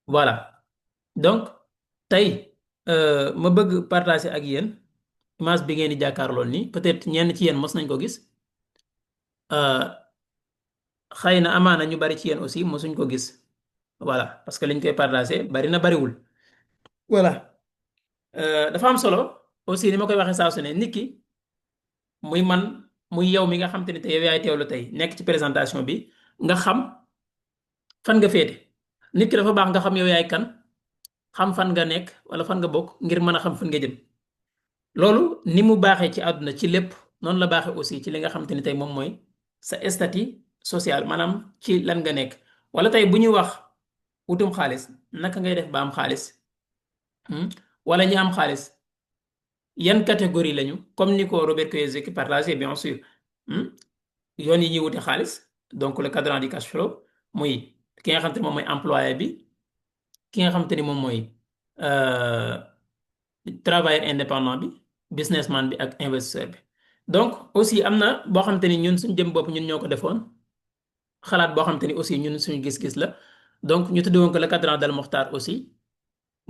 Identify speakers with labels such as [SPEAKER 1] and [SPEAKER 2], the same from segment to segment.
[SPEAKER 1] voilà donc tey ma bëgg partager ak yéen image bi ngeen di jàkkaarlool nii peut-être ñenn ci yéen mos nañ ko gis euh, xëy na amaana ñu bari ci yéen aussi mosuñ ko gis voilà parce que liñ koy partager bari na bariwul voilà dafa am solo aussi ni ma koy waxee saa su ne nit ki muy man muy yow mi nga xam te ne tey yow yaay teewlu tey nekk ci présentation bi nga xam fan nga féete nit ki dafa baax nga xam yow yaay kan xam fan nga nekk wala fan nga bokk ngir mën a xam fan nga jëm loolu ni mu baaxee ci àdduna ci lépp noonu la baaxee aussi ci li nga xam te ne tey moom mooy sa statut social maanaam ci lan nga nekk wala tey bu ñuy wax wutum xaalis naka ngay def ba am xaalis wala ñi am xaalis yan catégorie lañu comme ni ko Robert Kiyosaki partagé bien sûr yoon yi ñuy wute xaalis donc le cadran du cash flow muy ki nga xam te ne moom mooy employé bi ki nga xam te ni moom mooy euh, travailleur indépendant bi businessman bi ak investisseur bi donc aussi am na boo xam te ni ñun suñ jëm bopp ñun ñoo ko defoon xalaat boo xam te ni aussi ñun suñu gis-gis la donc ñu tudde woon ko le cadran d'Al Mokhtar aussi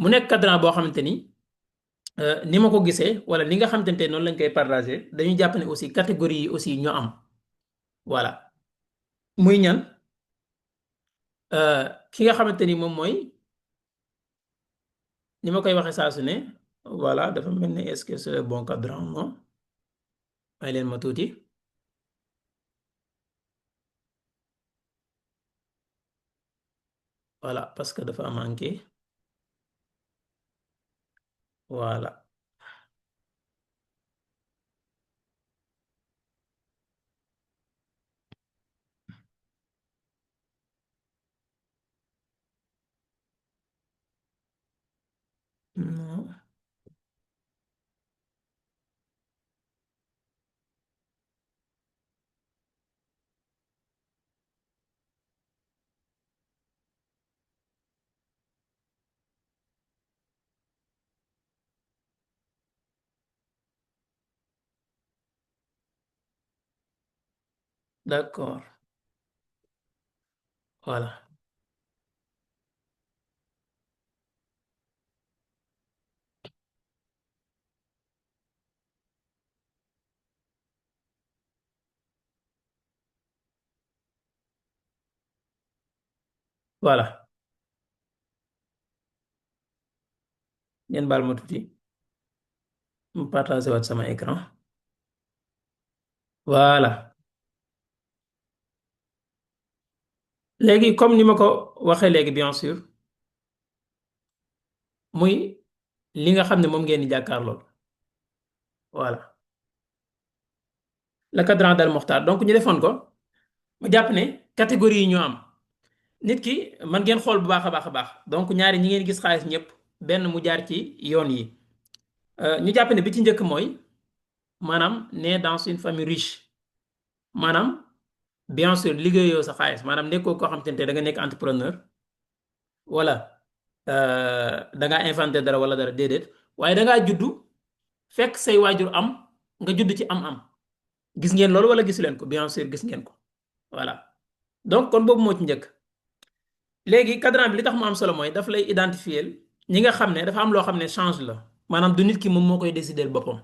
[SPEAKER 1] mu nekk cadran boo xamante ni ni ma ko gisee wala li nga xamante ne noonu lañ koy partagé dañuy jàpp ne aussi catégorie yi aussi ñoo am voilà muy ñan ki nga xamante ni moom mooy ni ma koy waxee saa su ne voilà dafa mel ni est-ce que c'est le bon cadran non may leen ma tuuti voilà parce que dafa manqué voilà non d'accord voilà voilà ngeen baal ma tuuti mu partagé waat sama écran voilà léegi comme ni ma ko waxee léegi bien sûr muy li nga xam ne moom ngeen di jàkkaarlool voilà le cadran d'Al Mokhtar donc ñu defoon ko ma jàpp ne catégorie yi ñoo am nit ki man ngeen xool bu baax a baax a baax donc ñaari ñi ngeen gis xaalis ñëpp benn mu jaar ci yoon yi ñu jàpp ne bi ci njëkk mooy maanaam né dans une famille riche maanaam bien sûr liggéeyoo sa xaalis maanaam nekkoo koo xam te ne da nga nekk entrepreneur wala da ngaa inventé dara wala dara déedéet waaye da ngaa juddu fekk say waajur am nga judd ci am-am gis ngeen loolu wala gisu leen ko bien sûr gis ngeen ko voilà donc kon boobu moo ci njëkk léegi cadran bi li tax mu am solo mooy daf lay identifier ñi nga xam ne dafa am loo xam ne change la maanaam du nit ki moom moo koy décider boppam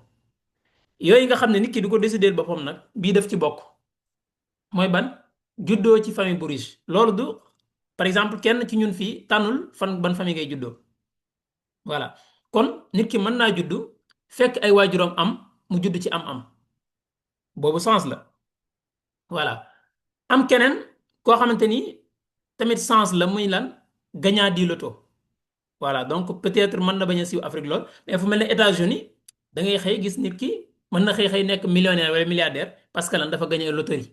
[SPEAKER 1] yooyu nga xam ne nit ki du ko décider boppam nag bii daf ci bokk mooy ban juddoo ci famille bu riche loolu du par exemple kenn ci ñun fii tànnul fan ban famille ngay juddoo voilà kon nit ki mën naa juddu fekk ay waajuram am mu judd ci am-am boobu sens la voilà am keneen koo xamante ni tamit sens la muy lan gagnant du loto voilà donc peut-être mën na bañ a siiw Afrique lool mais fu mel ne États-Unis da ngay xëy gis nit ki mën na xëy xëy nekk millionnaire wala milliardaire parce que lan dafa gagné loterie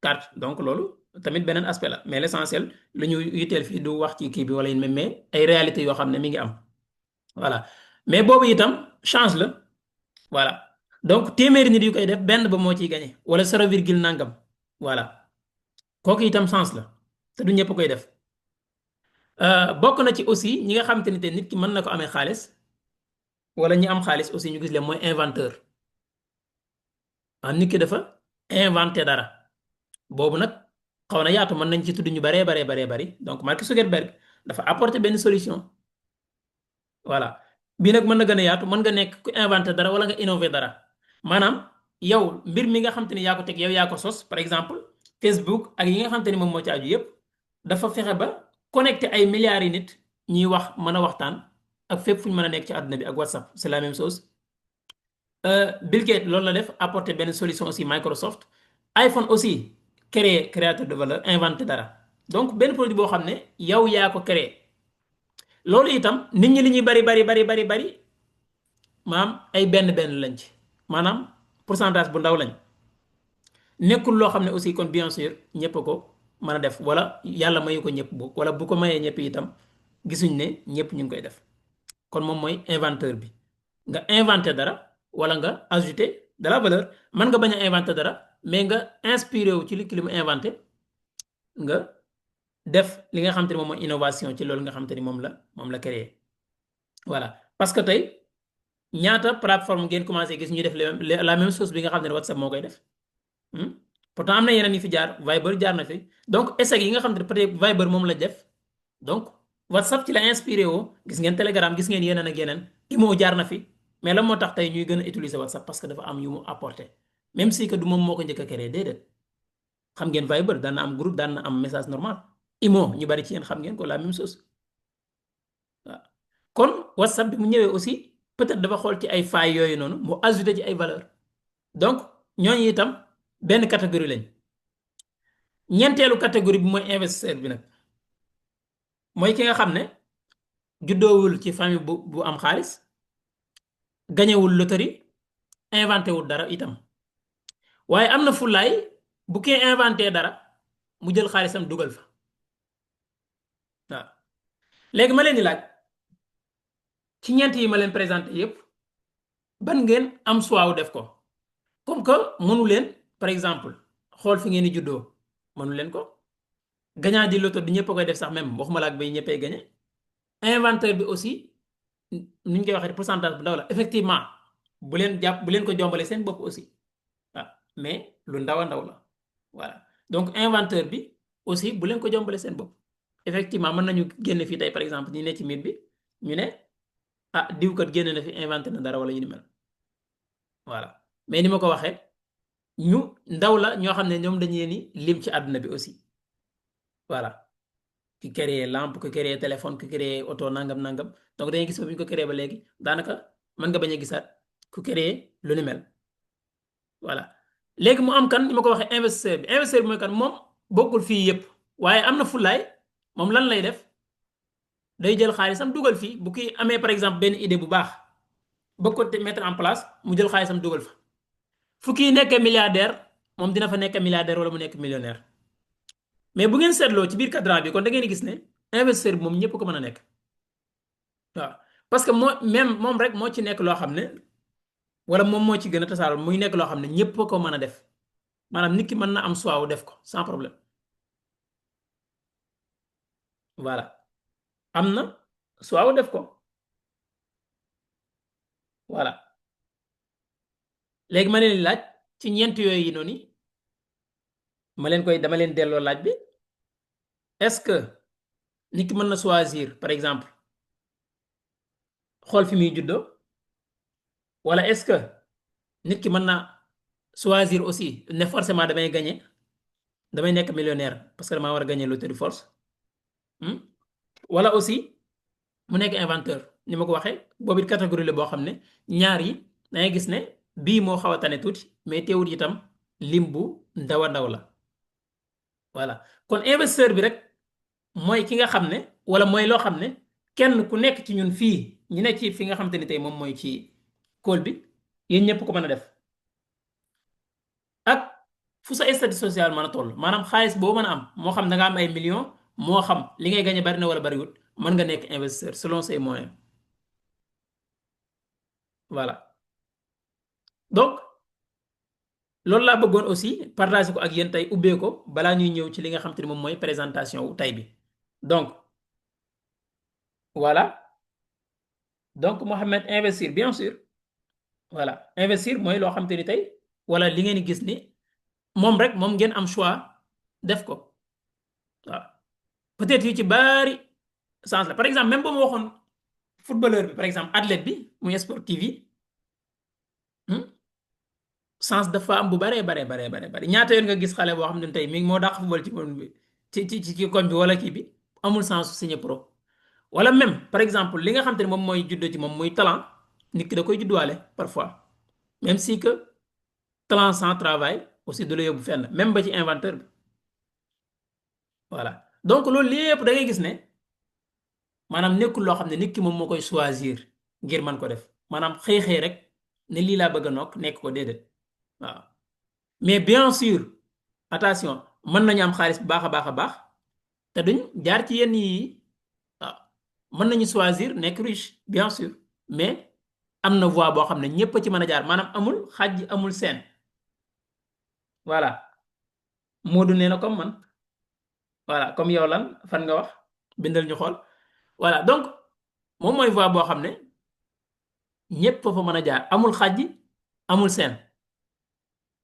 [SPEAKER 1] carte donc loolu tamit beneen aspect la mais l'essentiel lu ñu yitteel fii du wax ci kii bi wala mais ay réalité yoo xam ne mi ngi am voilà mais boobu itam change la voilà donc téeméeri nit yu koy def benn ba moo ciy gagné wala 0 virgule nangam voilà kooku itam sens la te du ñëpp koy def bokk na ci aussi ñi nga xamante ni te nit ki mën na ko amee xaalis wala ñi am xaalis aussi ñu gis leen mooy inventeur nit ki dafa inventé dara boobu nag xaw na yaatu mën nañ ci tudd ñu baree bari donc Mark Zuckerberg dafa apporter benn solution voilà bii nag mën na gën a yaatu mën nga nekk ku inventé dara wala nga innové dara maanaam yow mbir mi nga xam te ni yaa ko teg yow yaa ko sos par exemple Facebook ak yi nga xam te ni moom moo ci aju yépp dafa fexe ba connecté ay milliards yi nit ñuy wax mën a waxtaan ak fépp fu ñu mën a nekk ci àdduna bi ak WhatsApp c'est la même chose. Bill Gates loolu la def apporter benn solution aussi Microsoft iPhone aussi créateur de valeur inventé dara donc benn produit boo xam ne yow yaa ko créé loolu itam nit ñi li ñuy bari maam ay benn lañ ci maanaam pourcentage bu ndaw lañ nekkul loo xam ne aussi kon bien sûr ñëpp a ko mën a def wala yàlla mayu ko ñëpp bokk wala bu ko mayee ñëpp itam gisuñ ne ñëpp ñu ngi koy def kon moom mooy inventeur bi nga inventé dara wala nga ajouter de la valeur mën nga bañ a inventé dara mais nga inspiré wu ci li mu inventé nga def li nga xam te ne moom mooy innovation ci loolu nga xam te ni moom la créé voilà parce que tey ñaata plateforme ngeen commencé gis ñu def la même chose bi nga xam ne WhatsApp moo koy def pourtant am na yeneen yi fi jaar Viber jaar na fi donc essai yi nga xam ne peut-être Viber moom la def donc WhatsApp ci la inspiré woo gis ngeen Telegram gis ngeen yeneen ak yeneen Imo jaar na fi mais lan moo tax tey ñuy gën a utiliser WhatsApp parce que dafa am yu mu apporté même si que du moom moo ko njëkk a créé déedéet xam ngeen Viber daan na am groupe daan na am message normal Imo ñu bari ci yéen xam ngeen ko la même chose waaw kon WhatsApp bi mu ñëwee aussi peut-être dafa xool ci ay failles yooyu noonu mu ajouté ci ay valeur donc ñooñu itam benn catégorie lañ ñeenteelu catégorie bi mooy investisseur bi nag mooy ki nga xam ne juddoowul ci famille bu am xaalis gañewul loterie inventé wul dara itam waaye am na fullaay bu kee inventé dara mu jël xaalisam dugal fa waaw léegi ma leen di laaj ci ñeent yi ma leen présenté yépp ban ngeen am choix wu def ko comme que mënu leen par exemple xool fi ngeen di juddoo mënu leen ko gagnant di loto di ñëpp a koy def sax même waxuma la ak bay ñëppay gagné inventeur bi aussi nu ñu koy waxee pourcentage bu ndaw la effectivement bu leen ko jombale seen bopp aussi waaw mais lu ndaw a ndaw la voilà donc inventeur bi aussi bu leen ko jombale seen bopp effectivement mën nañu génn fii tey par exemple ñi ne ci mbir bi ñu ne ah diw kat génn na fi inventé na dara wala yu ni mel voilà mais ni ma ko waxee ñu ndaw la ñoo xam ne ñoom dañu leen ni lim ci àdduna bi aussi voilà ki créé lampe ki créé téléphone ki créé auto nangam nangam donc dañuy gis ba bu ñu ko créé ba léegi daanaka mën nga bañ a gisaat ku créé lu ni mel voilà léegi mu am kan ni ma ko waxee investisseur bi mooy kan moom bokkul fii yëpp waaye am na fullaay moom lan lay def day jël xaalisam dugal fii bu kii amee par exemple benn idée bu baax bëgg ko mettre en place mu jël xaalisam dugal fa fu kii nekkee milliardaire moom dina fa nekk milliardaire wala mu nekk millionnaire mais bu ngeen seetloo ci biir cadran bi kon da ngeen di gis ne investisseur bi moom ñëpp ko mën a nekk waaw parce que moom rek moo ci nekk loo xam ne wala moom moo ci gën a tasaaroo muy nekk loo xam ne ñëpp ko mën a def maanaam nit ki mën na am choix wu def ko sans problème voilà am na choix wu def ko voilà léegi ma leen laaj ci ñeent yooyu yi noonu dama leen delloo laaj bi est-ce que nit ki mën na choisir par exemple xool fi muy juddoo wala est-ce que nit ki mën na choisir aussi ne forcément damay gagner damay nekk millionnaire parce que damaa war a gagner loterie force wala aussi mu nekk inventeur ni ma ko waxee boobu it catégorie la boo xam ne ñaar yi dangay gis ne bii moo xaw a tane tuuti mais teewul itam lim bu ndaw a ndaw la voilà kon investisseur bi rek mooy ki nga xam ne wala mooy loo xam ne kenn ku nekk ci ñun fii ñu ne ci fi nga xam te ni tey moom mooy ci kóol bi yéen ñëpp ko mën a def ak fu sa statut social mën a toll maanaam xaalis boo mën a am moo xam da nga am ay millions moo xam li ngay gañe bari na wala bariwut mën nga nekk investisseur selon ses moyens voilà donc loolu laa bëggoon aussi partager ko ak yéen tey ubbee ko balaa ñuy ñëw ci li nga xam te ni moom mooy présentation wu tey bi donc voilà donc Mohamed investir bien sûr voilà investir mooy loo xam te ni tey wala li ngeen gis ni moom rek moom ngeen am choix def ko waaw peut-être yu ci bari sens la par exemple même ba ma waxoon footballeur bi par exemple athlète bi muy sportif yi hmm, sens dafa am bu baree bare ñaata yoon nga gis xale boo xam ne tey mi moo dàq football ci koñ bi ci koñ bi wala kii bi amul sens su signé pro wala même par exemple li nga xam te ne moom mooy juddoo ci moom muy talent nit ki da koy judduwaale parfois même si que talent sans travail aussi du la yóbbu fenn même ba ci inventeur bi voilà donc loolu lépp da ngay gis ne maanaam nekkul loo xam ne nit ki moom moo koy choisir ngir man ko def maanaam xëy-xëy rek ne lii laa bëgg a nokk nekk ko déedéet waaw mais bien sûr attention mën nañu am xaalis bu baax a baax a baax te duñ jaar ci yenn yi waaw mën nañu choisir nekk riche bien sûr mais am na voie boo xam ne ñépp a ci mën a jaar maanaam amul xàjj amul seen voilà Moodu nee na comme man voilà comme yow lan fan nga wax bindal ñu xool voilà donc moom mooy voie boo xam ne ñépp fa mën a jaar amul xàjj amul seen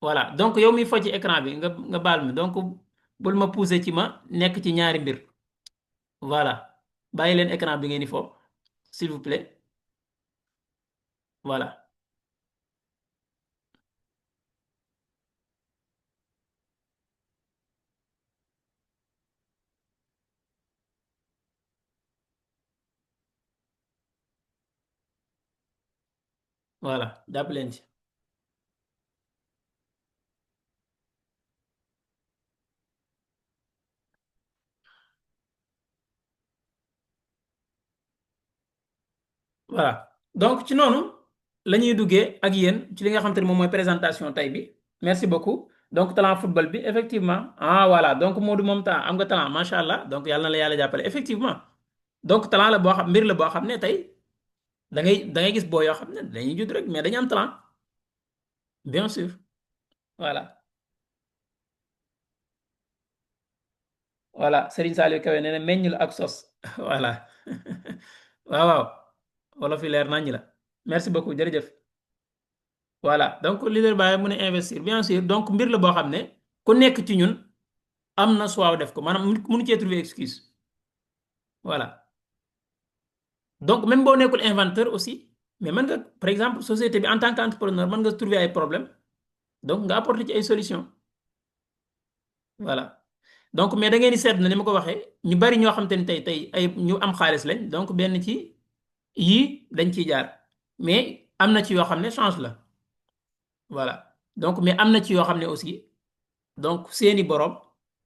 [SPEAKER 1] voilà donc yow mi fo ci écran bi nga baal mi donc bul ma pousser ci ma nekk ci ñaari mbir voilà bàyyi leen écran bi ngeen di fo s'il vous plaît voilà voilà jàpp leen ci voilà donc ci noonu la ñuy duggee ak yéen ci li nga xam te ne moom mooy présentation tey bi merci beaucoup donc talent football bi effectivement ah voilà donc Modou moom temps am nga talent macha allah donc yàlla na la yàlla jàppale effectivement donc talent la boo xam mbir la boo xam ne tey da ngay gis boo yoo xam ne dañuy judd rek mais dañu am talent bien sûr voilà voilà Serigne Saliou Kawe nee na meññ la ak sos voilà waaw waaw wala fi leer nañ la merci beaucoup jërëjëf voilà donc leader baa mu ne investir bien sûr donc mbir la boo xam ne ku nekk ci ñun am na choix def ko maanaam mënu cee trouver excuse voilà donc même boo nekkul inventeur aussi mais mën nga par exemple société bi en tant qu'entrepreneur mën nga trouver ay problème donc nga apporter ci ay solution voilà donc mais da ngeen di seetlu na ni ma ko waxee ñu bari ñoo xam te ne tey ay ñu am xaalis lañ donc benn ci yii dañ ciy jaar mais am na ci yoo xam ne change la voilà donc mais am na ci yoo xam ne aussi donc seeni borom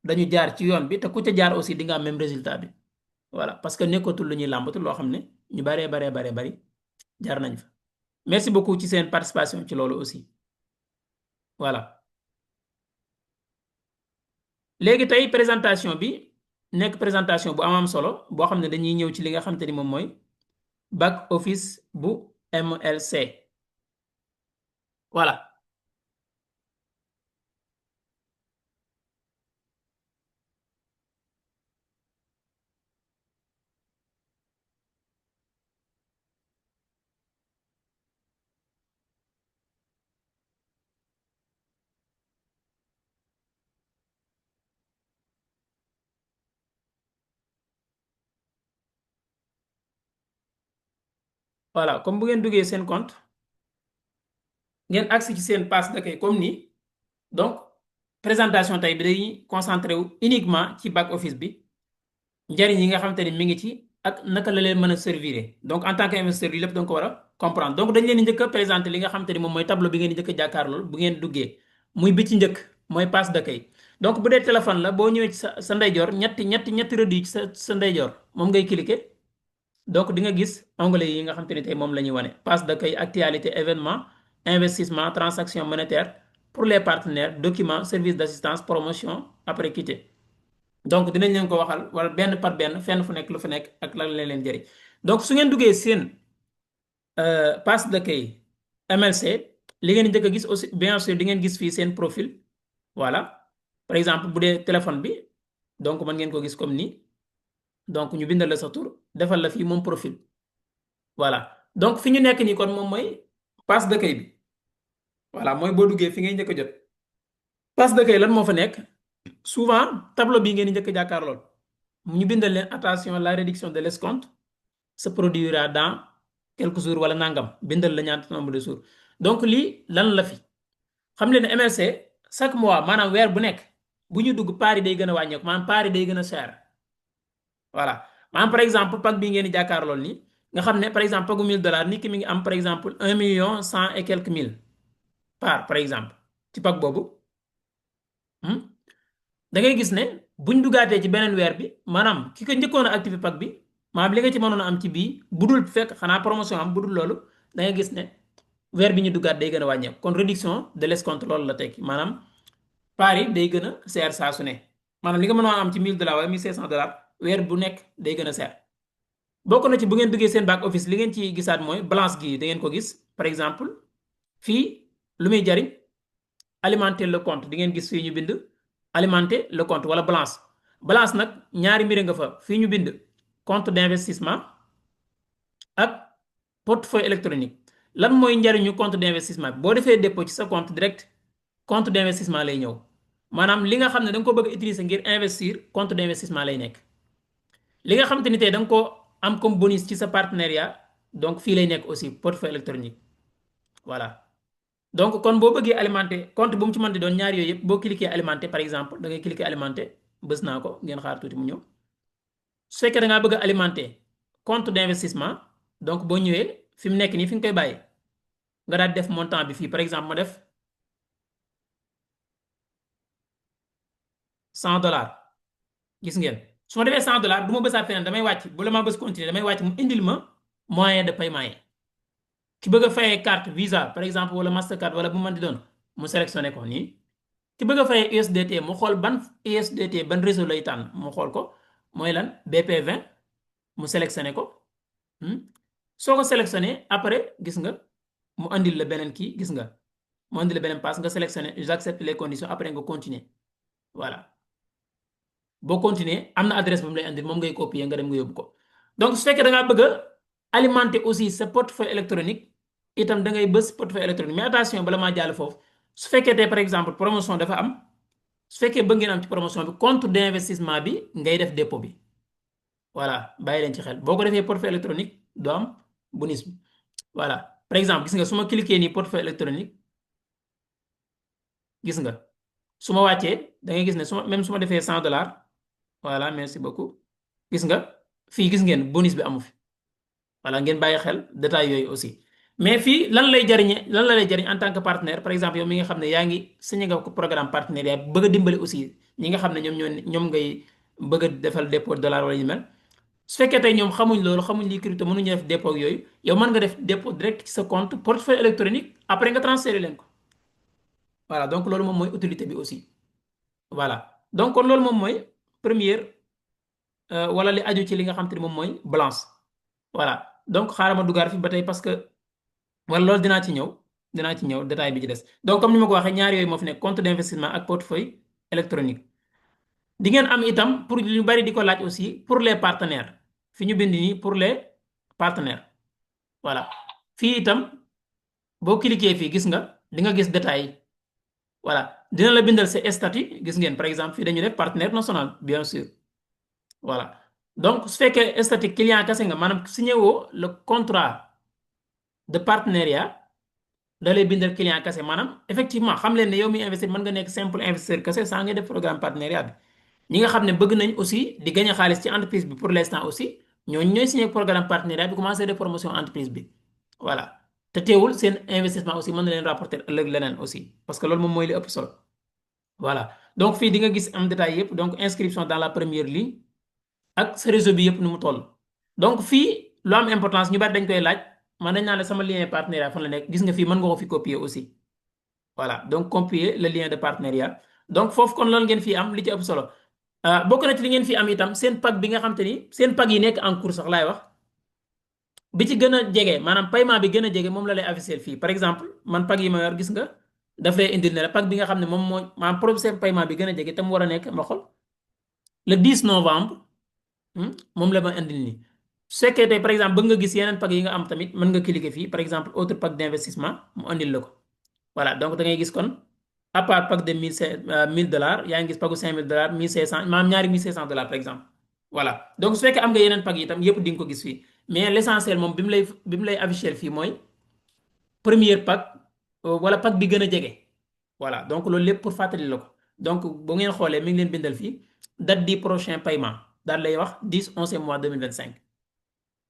[SPEAKER 1] dañu jaar ci yoon bi te ku ca jaar aussi di nga am même résultat bi voilà parce que nekkatul lu ñuy làmbatu loo xam ne ñu baree bari jaar nañ fa merci beaucoup ci seen participation ci loolu aussi voilà léegi tey présentation bi nekk présentation bu am solo boo xam ne dañuy ñëw ci li nga xam te ni moom mooy back office bu MLC voilà voilà comme bu ngeen duggee seen compte ngeen agsi ci seen passe d'accueil comme nii donc présentation tey bi dañuy concentré wu uniquement ci back office bi njariñ yi nga xamante ni mi ngi ci ak naka la leen mën a servir donc en tant que investisseur yi lépp da nga ko war a comprendre donc dañ leen di njëkk a présenter li nga xamante ni moom mooy tableau bi ngeen di njëkk a jàkkaarlool bu ngeen duggee muy bi ci njëkk mooy passe d'accueil donc bu dee téléphone la boo ñëwee ci sa ndeyjoor ñetti rëdd yi ci sa ndeyjoor moom ngay cliquer donc di nga gis onglet yi nga xamante ni tey moom la ñuy wane passe d'accueil actualité événement investissement transaction monétaire pour les partenaires documents service d'assistance promotion après quitter donc dinañ leen ko waxal wala benn par benn fenn fu nekk lu fa nekk ak lan la leen jëriñ donc su ngeen duggee seen passe d'accueil MLC li ngeen njëkk a gis aussi bien sûr di ngeen gis fii seen profil voilà par exemple bu dee téléphone bi donc mën ngeen ko gis comme nii donc ñu bindal la sa tur defal la fii moom profil voilà donc fi ñu nekk nii kon moom mooy passe d'accueil bi voilà mooy boo duggee fi ngay njëkk a jot passe d'accueil lan moo fa nekk souvent tableau bii ngeen di njëkk a jàkkaarlool ñu bindal leen attention la réduction de l'escompte se produira dans quelques jours wala nangam bindal la ñaata nombre de jours donc lii lan la fi xam leen ne MLC chaque mois maanaam weer bu nekk bu ñu dugg paari day gën a wàññeeku maanaam paari day gën a cher voilà maanaam par exemple pack bii ngeen di jàkkaarlool nii nga xam ne par exemple pagu $1000 nit ki mi ngi am par exemple 1 100 et quelques mille par exemple ci pack boobu da ngay gis ne buñ dugaatee ci beneen weer bi maanaam ki ko njëkkoon a activé pack bi maanaam li nga ci mënoon a am ci bii budul fekk xanaa promotion am budul loolu da ngay gis ne weer bi ñu duggaat day gën a wàññeeku kon réduction de l'escompte loolu la tekki maanaam paari day gën a seer saa su ne maanaam li nga mënoon a am ci $1000 wala $1500 weer bu nekk day gën a seer bokk na ci bu ngeen duggee seen back office li ngeen ci gisaat mooy balance gi da ngeen ko gis par exemple fii lu muy jariñ alimenter le compte di ngeen gis fii ñu bind alimenter le compte wala balance nag ñaari mbir nga fa fii ñu bind compte d'investissement ak portefeuille électronique lan mooy njariñu compte d'investissement bi boo defee dépôt ci sa compte direct compte d'investissement lay ñëw maanaam li nga xam ne da nga ko bëgg a utiliser ngir investir compte d'investissement lay nekk li nga xamante ni tey da nga ko am comme bonus ci sa partenariat donc fii lay nekk aussi portefeuille électronique voilà donc kon boo bëggee alimenter compte bu mu ci mën di doon ñaar yooyu yëpp boo cliquer alimenter par exemple da ngay cliquer alimenter bës naa ko ngeen xaar tuuti mu ñëw su fekkee da ngaa bëgg a alimenter compte d'investissement donc boo ñëwee fi mu nekk nii fi nga koy bàyyi nga daal def montant bi fii par exemple ma def $100 gis ngeen su ma defee $100 du ma bësaat feneen damay wàcc bu la ma bës continuer damay wàcc mu indil ma moyen de paiement yi ki bëgg a fayee carte Visa par exemple wala Mastercard wala bu mën di doon mu sélectionné ko nii ki bëgg a fayee USDT mu xool ban USDT ban réseau lay tànn mu xool ko mooy lan BP20 mu sélectionné ko soo ko sélectionné après gis nga mu andil la beneen kii gis nga mu andil la beneen pass nga sélectionné j'accepte les conditions après nga continuer voilà boo continuer am na adresse bu mu lay andil moom ngay copier nga dem nga yóbbu ko donc su fekkee da ngaa bëgg a alimenter aussi sa portefeuille électronique itam da ngay bës portefeuille électronique mais attention bala maa jàll foofu su fekkee tey par exemple promotion dafa am su fekkee bëgg ngeen am ci promotion bi compte d'investissement bi ngay def dépôt bi voilà bàyyi leen ci xel boo ko defee portefeuille électronique doo am bonus bi voilà par exemple gis nga su ma cliquer nii portefeuille électronique gis nga su ma wàccee da ngay gis ne même su ma defee $100 voilà merci beaucoup gis nga fii gis ngeen bonus bi amu fi voilà ngeen bàyyi xel détail yooyu aussi mais fii lan lay jariñ en tant que partenaire par exemple yow mi nga xam ne yaa ngi signé nga ko programme partenariat bëgg a dimbali aussi ñi nga xam ne ñoom ngay bëgg a defal dépôt dollar wala ñu mel su fekkee tey ñoom xamuñ loolu xamuñ lii crypto mënuñu def dépôt ak yooyu yow mën nga def dépôt direct ci sa compte portefeuille électronique après nga transférer leen ko voilà donc loolu moom mooy utilité bi aussi voilà donc kon loolu moom mooy première wala li aju ci li nga xam te ne moom mooy balance voilà donc xaaral ma dugaat fi ba tey parce que wala loolu dinaa ci ñëw détail bi ci des donc comme ni ma ko waxee ñaar yooyu moo fi nekk compte d'investissement ak portefeuille électronique di ngeen am itam pour ñu bari di ko laaj aussi pour les partenaires fi ñu bind nii pour les partenaires voilà fii itam boo cliquer fii gis nga di nga gis détail yi voilà dina la bindal sa statut gis ngeen par exemple fii dañu def partenaire national bien sûr voilà donc su fekkee statut client kese nga maanaam signé woo le contrat de partenariat da lay bindal client kese maanaam effectivement xam leen ne yow mi investir mën nga nekk simple investisseur kese sans nga def programme partenariat bi ñi nga xam ne bëgg nañ aussi di gagner xaalis ci entreprise bi pour l'instant aussi ñooy signé programme partenariat bi commencé def promotion entreprise bi voilà te teewul seen investissement aussi mën na leen rapporter ëllëg leneen aussi parce que loolu moom mooy li ëpp solo voilà donc fii di nga gis am détail yëpp donc inscription dans la première ligne ak sa réseau bi yëpp nu mu toll donc fii lu am importance ñu bari dañ koy laaj man dañ naan la sama lien partenariat fan la nekk gis nga fii mën nga ko fi copier aussi voilà donc copier le lien de partenariat donc foofu kon loolu ngeen fi am li ci ëpp solo bokk na ci li ngeen fi am itam seen pack bi nga xam te ni seen pack yi nekk en cours sax laay wax bi ci gën a jege maanaam paiement bi gën a jege moom la lay afficher fii par exemple man pack yi ma yor gis nga daf lay indil ne la pack bi nga xam ne moom moo maanaam procès paiement bi gën a jege te mu war a nekk ma xool le 10 novembre moom la ma indil nii su fekkee tey par exemple bëgg nga gis yeneen pack yi nga am tamit mën nga cliquer fii par exemple autre pack d'investissement mu indil la ko voilà donc da ngay gis kon à part pack de $1000 yaa ngi gis packu $5000 $1500 maanaam ñaari $1500 par exemple voilà donc su fekkee am nga yeneen pack yi itam yëpp di nga ko gis fii mais l'essentiel moom bi mu lay afficher fii mooy premier pack wala pack bi gën a jege voilà donc loolu lépp pour fàttali la ko donc bu ngeen xoolee mi ngi leen bindal fii date du prochain paiement daal lay wax 10 11 mois 2025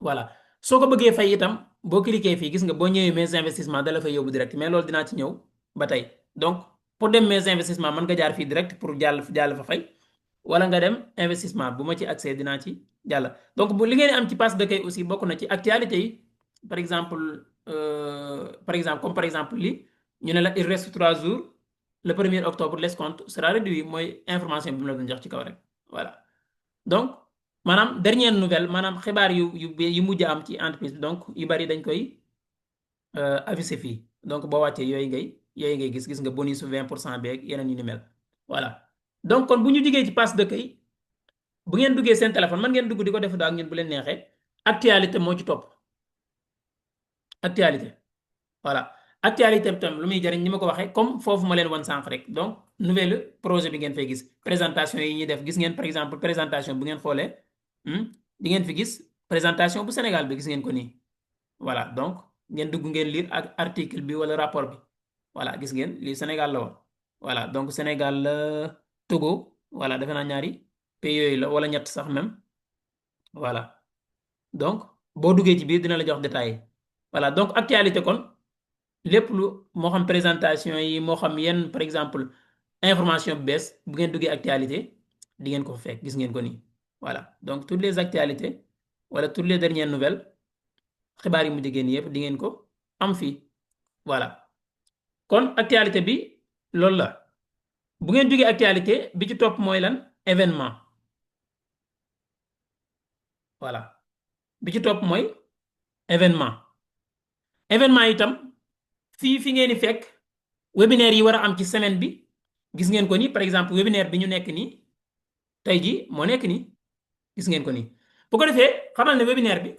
[SPEAKER 1] voilà soo ko bëggee fay itam boo cliquer fii gis nga boo ñëwee mes investissements da la fay yóbbu direct mais loolu dinaa ci ñëw ba tey donc pour dem mes investissements mën nga jaar fii direct pour jàll fa fay wala nga dem investissement bu ma ci accès dinaa ci jàll donc bu li ngeen am ci pass de kay aussi bokk na ci actualité yi par exemple comme par exemple li ñu ne la il reste 3 jours le 1er octobre l'escompte sera réduit mooy information bi mu la doon jox ci kaw rek voilà donc maanaam dernière nouvelle maanaam xibaar yu mujj am ci entreprise bi donc yu bari dañ koy affiché fii donc boo wàccee yooyu ngay gis nga bonus 20% beeg yeneen yu ni mel voilà donc kon bu ñu jugee ci pass dëkk yi bu ngeen duggee seen téléphone man ngeen dugg di ko def ak ñun bu leen neexee actualité moo ci topp actualité voilà actualité bi tam lu muy jariñ ni ma ko waxee comme foofu ma leen wan sànq rek donc nouvelle projet bi ngeen fay gis présentation yi ñuy def gis ngeen par exemple présentation bu ngeen xoolee di ngeen fi gis présentation bu Sénégal bi gis ngeen ko nii voilà donc ngeen dugg ngeen lire ak article bi wala rapport bi voilà gis ngeen lii Sénégal la woon voilà donc Sénégal la Togo voilà defe naa ñaari pays yooyu la wala ñett sax même voilà donc boo duggee ci biir dina la jox détails yi voilà donc actualité kon lépp lu moo xam présentation yi moo xam yenn par exemple information bu bees bu ngeen duggee actualité di ngeen ko fa fekk gis ngeen ko nii voilà donc toutes les actualités wala toutes les dernières nouvelles xibaar yi mu jigéen yëpp di ngeen ko am fii voilà kon actualité bi loolu la bu ngeen jógee actualité bi ci topp mooy lan événement voilà bi ci topp mooy événement événement itam fi ngeen di fekk webinaire yi war a am ci semaine bi gis ngeen ko ni par exemple webinaire bi ñu nekk nii tey jii moo nekk nii gis ngeen ko nii bu ko defee xamal ne webinaire bi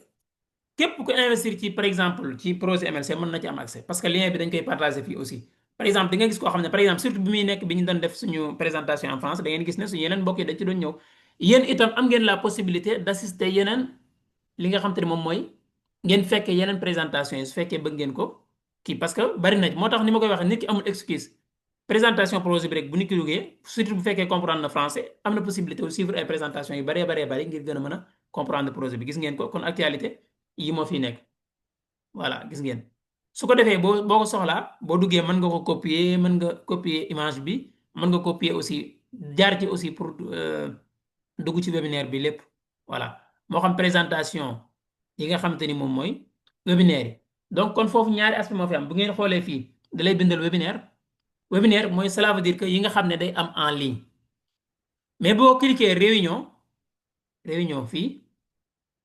[SPEAKER 1] képp ku investir ci par exemple ci projet MLC mën na ci am accès parce que lien bi dañ koy partager fii aussi par exemple di nga gis koo xam ne par exemple surtout bi muy nekk bi ñu doon def suñu présentation en France da ngeen gis ne suñu yeneen mbokk yi dañ ci doon ñëw yéen itam am ngeen la possibilité d'assister yeneen li nga xam te ne moom mooy ngeen fekkee yeneen présentation yi su fekkee bëgg ngeen ko kii parce que bari na moo tax ni ma koy waxee nit ki amul excuse présentation projet bi rek bu nit ki duggee surtout bu fekkee comprendre na français am na possibilité de suivre ay présentation yu bari ngir gën a mën a comprendre projet bi gis ngeen ko kon actualité yi moo fi nekk voilà gis ngeen su ko defee boo ko soxlaa boo duggee mën nga ko copier mën nga copier image bi mën nga copier aussi jaar ci aussi pour dugg ci webinaire bi lépp voilà moo xam présentation yi nga xamante ni moom mooy webinaire yi donc kon foofu ñaari aspect moo fi am bu ngeen xoolee fii da lay bindal webinaire mooy cela veut dire que yi nga xam ne day am en ligne mais boo cliquer réunion fii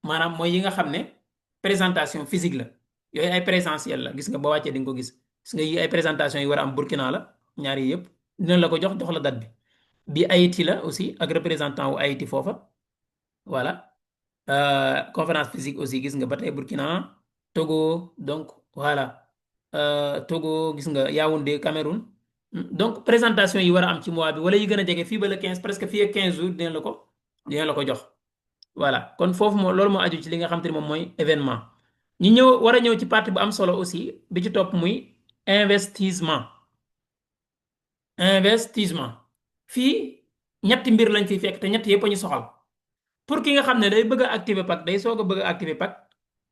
[SPEAKER 1] maanaam mooy yi nga xam ne présentation physique la yooyu ay présentiel la gis nga ba wàccee di nga ko gis nga yi ay présentation yi war a am Burkina la ñaari yëpp dina la ko jox la date bi Haïti la aussi ak représentant wu Haïti foofa voilà conférence physique aussi gis nga ba tey Burkina Togo donc voilà Togo gis nga Yaoundé Cameroun donc présentation yi war a am ci mois bi wala yi gën a jege fii ba le 15 presque fii ak 15 jours dina la ko jox voilà kon foofu loolu moo aju ci li nga xam te ne moom mooy événement ñu war a ñëw ci partie bu am solo aussi bi ci topp muy investissement fii ñetti mbir lañ fiy fekk te ñett yëpp a ñu soxal pour ki nga xam ne day bëgg a activer pack day soog a bëgg a activer pack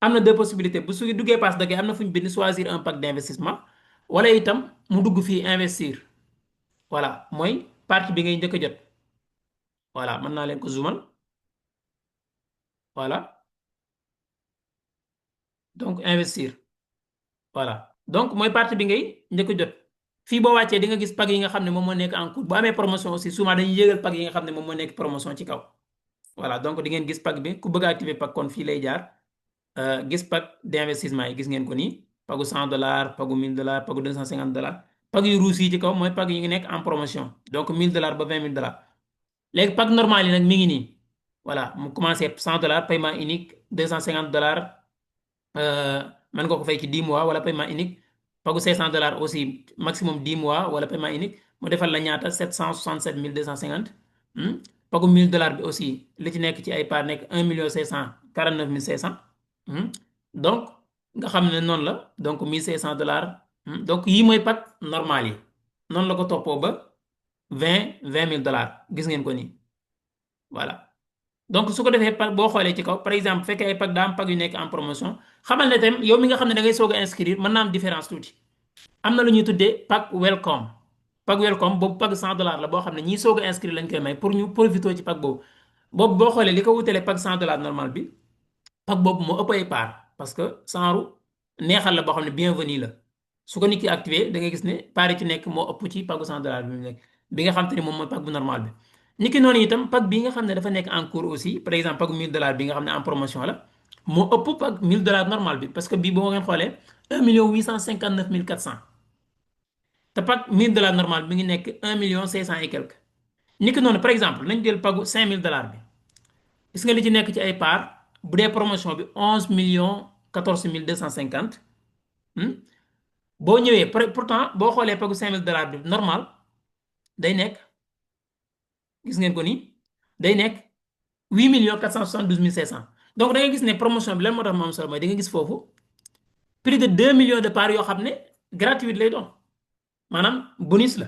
[SPEAKER 1] am na deux possibilités bu su duggee pass dagay am na fu ñu bind choisir un pack d'investissement wala itam mu dugg fii investir voilà mooy partie bi ngay njëkk a jot voilà mën naa leen ko zoomal voilà donc investir voilà donc mooy partie bi ngay njëkk a jot fii boo wàccee di nga gis pack yi nga xam ne moom moo nekk en cours bu amee promotion aussi souvent dañuy yëgal pack yi nga xam ne moom moo nekk promotion ci kaw voilà donc di ngeen gis pack bi ku bëgg a activer pack kon fii lay jaar gis pack d'investissement yi gis ngeen ko nii pagu $100 pagu $1000 pagu $250 pack yu ruus yi ci kaw mooy pack yi ngi nekk en promotion donc $1000 ba $20000 léegi pack normal yi nag mi ngi nii voilà mu commencé $100 paiement unique $250 mën nga ko fay ci 10 mois wala paiement unique pagu $500 aussi maximum 10 mois wala paiement unique mu defal la ñaata 767 250 pagu $1000 bi aussi li ci nekk ci ay part nekk 1 549 500. Donc nga xam ne noonu la donc $1500. Donc yii mooy pag normal yi noonu la ko toppoo ba 20 $20 000 gis ngeen ko nii voilà. Donc su ko defee pag boo xoolee ci kaw par exemple fekkee ay pag daa am pag yu nekk en promotion xamal ne tam yow mi nga xam ne da ngay soog a inscrire mën naa am différence tuuti. am na lu ñuy tuddee pack welcome boobu pack $100 la boo xam ne ñii soog a inscrire lañ koy may pour ñu profité ci pack boobu boobu boo xoolee li ko wutalee pack $100 normal bi pack boobu moo ëpp ay part parce que genre neexal la boo xam ne bienvenue la su ko nit ki activé da ngay gis ne part yi ci nekk moo ëpp ci pack $100 bi mu nekk bi nga xam te ne moom mooy pack bu normal bi. nit ki noonu itam pack bi nga xam ne dafa nekk en cours aussi par exemple pack $1000 bi nga xam ne en promotion la moo ëpp pack $1000 normal bi parce que bii boo ngeen xoolee 1 859 400. te pack $1000 normal bi ngi nekk 1 500 et quelque. ni ki noonu par exemple nañ jël pagu $5000 bi gis nga li ci nekk ci ay part bu dee promotion bi 11 14250. boo ñëwee pourtant boo xoolee pagu $5000 bi normal day nekk gis ngeen ko nii day nekk 8 472 500. donc da ngay gis ne promotion bi lan moo tax mu am solo mooy da nga gis foofu plus de 2 millions de parts yoo xam ne gratuite lay doon. maanaam bonus la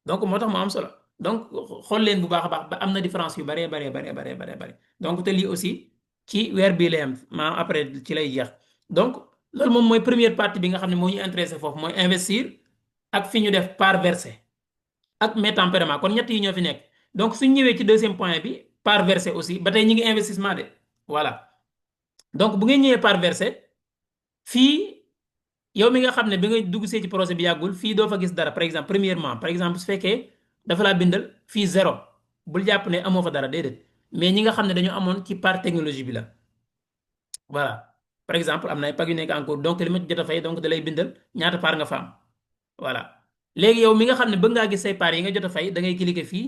[SPEAKER 1] donc moo tax mu am solo donc xool leen bu baax a baax ba am na différence yu baree bare donc te lii aussi ci weer bii lay am maanaam après ci lay jeex donc loolu moom mooy première partie bi nga xam ne moo ñu intéressé foofu mooy investir ak fi ñu def part versée ak mes tempéraments kon ñett yi ñoo fi nekk donc suñ ñëwee ci deuxième point bi part versée aussi ba tey ñu ngi investissement de voilà donc bu ngeen ñëwee part versée fii. yow mi nga xam ne bi nga dugg see ci projet bi yàggul fii doo fa gis dara par exemple premièrement par exemple su fekkee dafa laa bindal fii 0 bul jàpp ne amoo fa dara déedéet mais ñi nga xam ne dañoo amoon ci part technologie bi la voilà par exemple am na ay pag yu nekk en cours donc li ma jot a fay donc da lay bindal ñaata part nga fa am voilà léegi yow mi nga xam ne bëgg ngaa gis say part yi nga jot a fay da ngay cliquer fii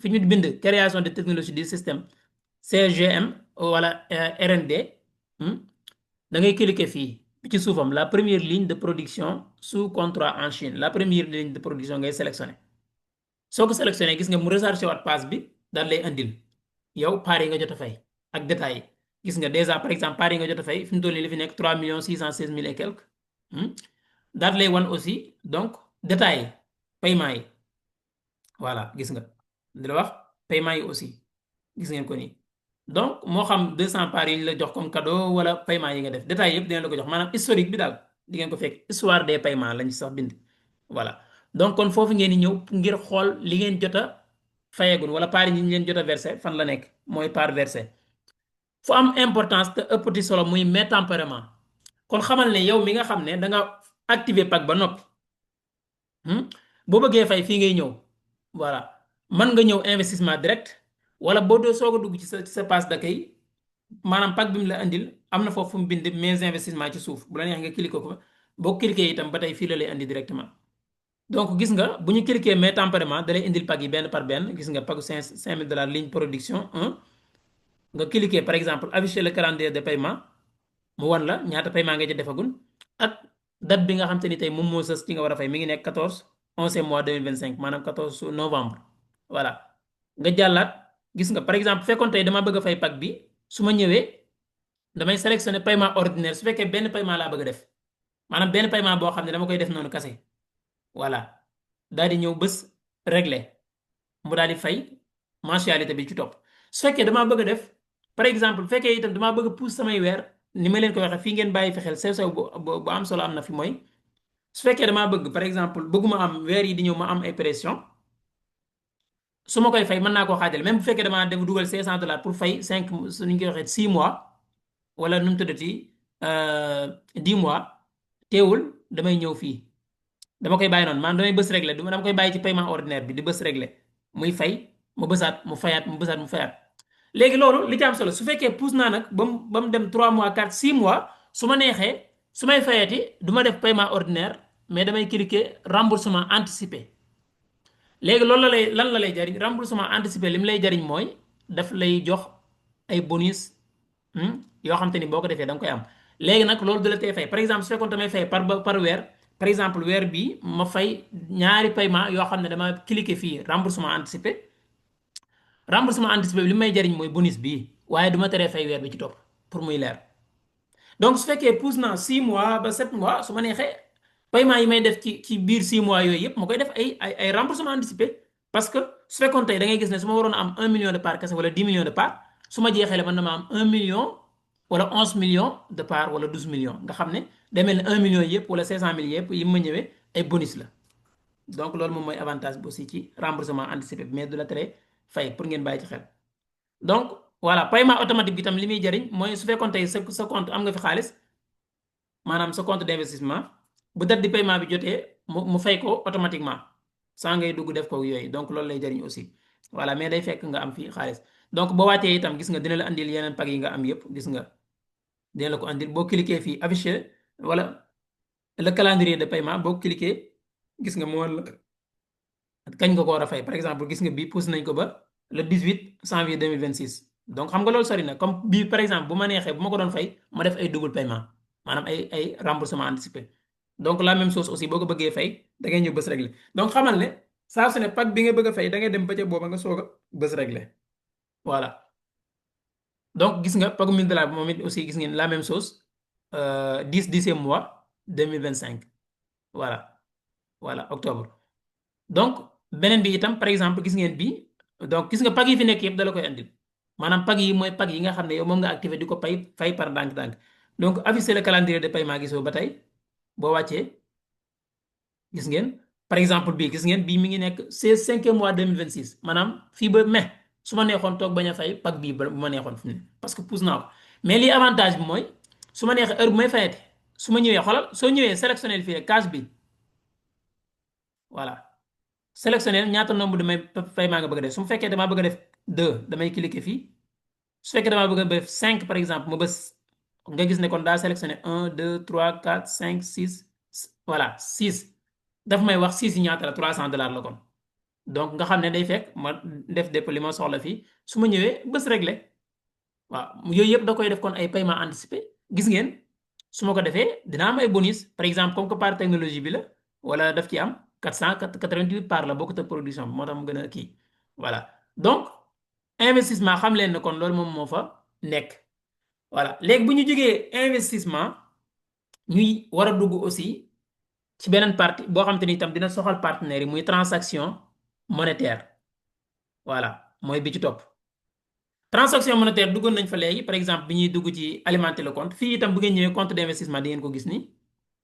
[SPEAKER 1] fi ñu bind création de technologie du système CGM wala RND da ngay cliquer fii. ci suufam la première ligne de production sous contrat en Chine la première ligne de production ngay sélectionné soo ko sélectionné gis nga mu rechargé waat page bi daal lay andil yow part yi nga jot a fay ak détails yi gis nga déjà par exemple part yi nga jot a fay fi mu toll nii li fi nekk 3 616 000 et quelques daal lay wan aussi donc détails yi paiement yi voilà gis nga di la wax paiement yi aussi gis ngeen ko nii. donc moo xam 200 parts yi ñu la jox comme cadeau wala paiement yi nga def détails yëpp dinañ la ko jox maanaam historique bi daal di ngeen ko fekk histoire des paiements lañ ci sax bind. voilà donc kon foofu ngeen di ñëw ngir xool li ngeen jot a fayagul wala part yi ñu leen jot a versé fan la nekk mooy part versé fu am importance te ëppati solo muy mes tempéraments kon xamal ne yow mi nga xam ne da nga activer pack ba noppi boo bëggee fay fii ngay ñëw voilà mën nga ñëw investissement direct. wala boo doo soog a dugg ci sa passe d'accueil maanaam pack bi mu la andil am na foofu mu bind mes investissements ci suuf bu la neex nga cliquer ko boo cliquer itam ba tey fii la lay andi directement. donc gis nga bu ñu cliquer mes tempéraments da lay indil pack yi benn par benn gis nga pagu $5000 ligne production 1 nga cliquer par exemple afficher le calendrier de paiement mu wan la ñaata paiement nga ci defagul ak date bi nga xam te ni tey moom moo sës ci nga war a fay mi ngi nekk 14 11 mois 2025 maanaam 14 novembre voilà nga jàllaat. gis nga par exemple fekkoon tey dama bëgg a fay pack bi su ma ñëwee damay sélectionner paiement ordinaire su fekkee benn paiement laa bëgg a def maanaam benn paiement boo xam ne dama koy def noonu kase voilà daal di ñëw bés régler mu daal di fay mensualité bi ci topp su fekkee damaa bëgg a def par exemple bu fekkee itam damaa bëgg a pousse samay weer ni ma leen ko waxee fii ngeen bàyyi fi xel sew bu am solo am na fi mooy su fekkee damaa bëgg par exemple bëgguma am weer yi di ñëw ma am ay pression. su ma koy fay mën naa koo xaajale même bu fekkee damaa def dugal $500 pour fay 5 su ñu koy waxee 6 mois wala nu mu tuddati 10 mois teewul damay ñëw fii dama koy bàyyi noonu maanaam damay bës réglé dama koy bàyyi ci paiement ordinaire bi di bës réglé muy fay mu bësaat mu fayaat mu bësaat mu fayaat. léegi loolu li ci am solo su fekkee pousse naa nag ba mu dem 3 mois 4 6 mois su ma neexee su may fayati du ma def paiement ordinaire mais damay cliquer remboursement anticipé. léegi loolu lan la lay jariñ remboursement anticipé li mu lay jariñ mooy daf lay jox ay bonus yoo xam te ni boo ko defee da nga koy am léegi nag loolu du la tee fay par exemple su fekkoon damay fay par weer par exemple weer bi ma fay ñaari paiement yoo xam ne dama cliquer fii remboursement anticipé remboursement anticipé bi li may jariñ mooy bonus bii waaye du ma teree fay weer bi ci topp pour muy leer. donc su fekkee pousse naa 6 mois ba 7 mois su ma neexee paiement yi may def ci biir 6 mois yooyu yëpp ma koy def ay remboursement anticipé. parce que su fekkoon tey da ngay gis ne su ma waroon a am 1 million de parts kese wala 10 millions de parts su ma jeexee mën na ma am 1 million wala 11 millions de parts wala 12 millions nga xam ne day mel ne 1 million yëpp wala 500 000 yëpp yi ma ñëwee ay bonus la. donc loolu moom mooy avantage bi aussi ci remboursement anticipé bi mais du la tere fay pour ngeen bàyyi ci xel. donc voilà paiement automatique bi tam li muy jariñ mooy su fekkoon tey sa compte am nga fi xaalis maanaam sa compte d'investissement bu date di paiement bi jotee mu fay ko automatiquement sans ngay dugg def ko yooyu donc loolu lay jariñ aussi voilà mais day fekk nga am fii xaalis donc boo waatee itam gis nga dina la andil yeneen pag yi nga am yëpp gis nga dina la ko andil boo cliquer fii afficher wala le calendrier de paiement boo cliquer gis nga moo la kañ nga ko war a fay par exemple gis nga bii pousse nañ ko ba le 18 janvier 2026 donc xam nga loolu sori na comme bii par exemple bu ma neexee bu ma ko doon fay ma def ay double paiement maanaam ay remboursement anticipé donc la même chose aussi boo ko bëggee fay da ngay ñëw bës régler donc xamal ne saa su ne pack bi nga bëgg a fay da ngay dem ba ca booba nga soog a bës régler voilà donc gis nga pagu $1000 bi moom it aussi gis ngeen la même chose 10e mois 2025 voilà voilà octobre. donc beneen bi itam par exemple gis ngeen bi donc gis nga pag yi fi nekk yëpp dala koy andil maanaam pag yi mooy pag yi nga xam ne yow moom nga activé di ko fay par ndànk-ndànk donc afficher le calendrier de paiement gisoo ba tey boo wàccee gis ngeen par exemple bii gis ngeen bii mi ngi nekk 5e mois 2026 maanaam fii ba mai su ma neexoon toog bañ a fay pag bii ba bu ma neexoon fi mu ne parce que pousse naa ko mais lii avantage bi mooy su ma neexee heure bu may fayate su ma ñëwee xoolal soo ñëwee sélectionné fii rek cash bi voilà. sélectionner ñaata nombre de paiement nga bëgg a def su ma fekkee damaa bëgg a def 2 damay cliquer fii su fekkee damaa bëgg a def 5 par exemple ma bës nga gis ne kon daa sélectionner 1 2 3 4 5 6 voilà 6 daf may wax 6 yi ñaata la $300 la kon donc nga xam ne day fekk ma def dépôt li ma soxla fii su ma ñëwee bës régler waaw yooyu yëpp da koy def kon ay paiement anticipé gis ngeen su ma ko defee dina am ay bonus par exemple comme que par technologie bi la wala daf ci am 488 par la bokkut ak production bi moo tax mu gën a kii voilà donc investissement xam leen ne kon loolu moom moo fa nekk voilà léegi bu ñu jógee investissement ñuy war a dugg aussi ci beneen partie boo xam te ni itam dina soxal partenaires yi muy transaction monétaire voilà mooy bi ci topp transaction monétaire duggoon nañ fa léegi par exemple bi ñuy dugg ci alimenter le compte fii itam bu ngeen ñëwee compte d'investissement di ngeen ko gis ni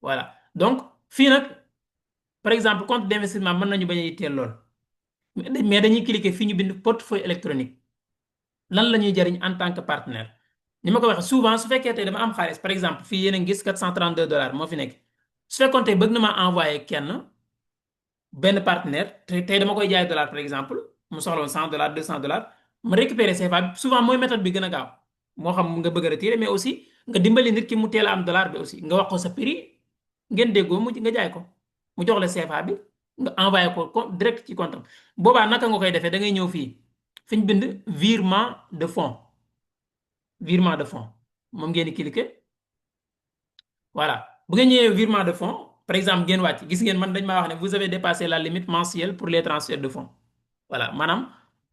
[SPEAKER 1] voilà donc fii nag par exemple compte d'investissement mën nañu bañ a yitteel lool mais dañuy cliquer fii ñu bind portefeuille électronique lan la ñuy jariñ en tant que partenaire ni ma ko waxee souvent su fekkee tey dama am xaalis par exemple fii yéen a ngi gis $432 moo fi nekk su fekkoon tey bëgg na maa envoyé kenn benn partenaire tey dama koy jaay dollar par exemple mu soxla woon $100 $200 ma récupérer CFA bi souvent mooy méthode bi gën a gaaw moo xam nga bëgg a retirer mais aussi nga dimbali nit ki mu teel a am dollar bi aussi nga wax ko sa prix ngeen déggoo mu nga jaay ko mu jox la CFA bi nga envoyé ko direct ci compte am boobaa naka nga koy defee da ngay ñëw fii fi ñu bind virement de fonds moom ngeen di cliquer voilà bu ngeen ñëwee virement de fonds par exemple ngeen wàcc gis ngeen man dañ maa wax ne vous avez dépassé la limite mensuelle pour les transferts de fonds voilà maanaam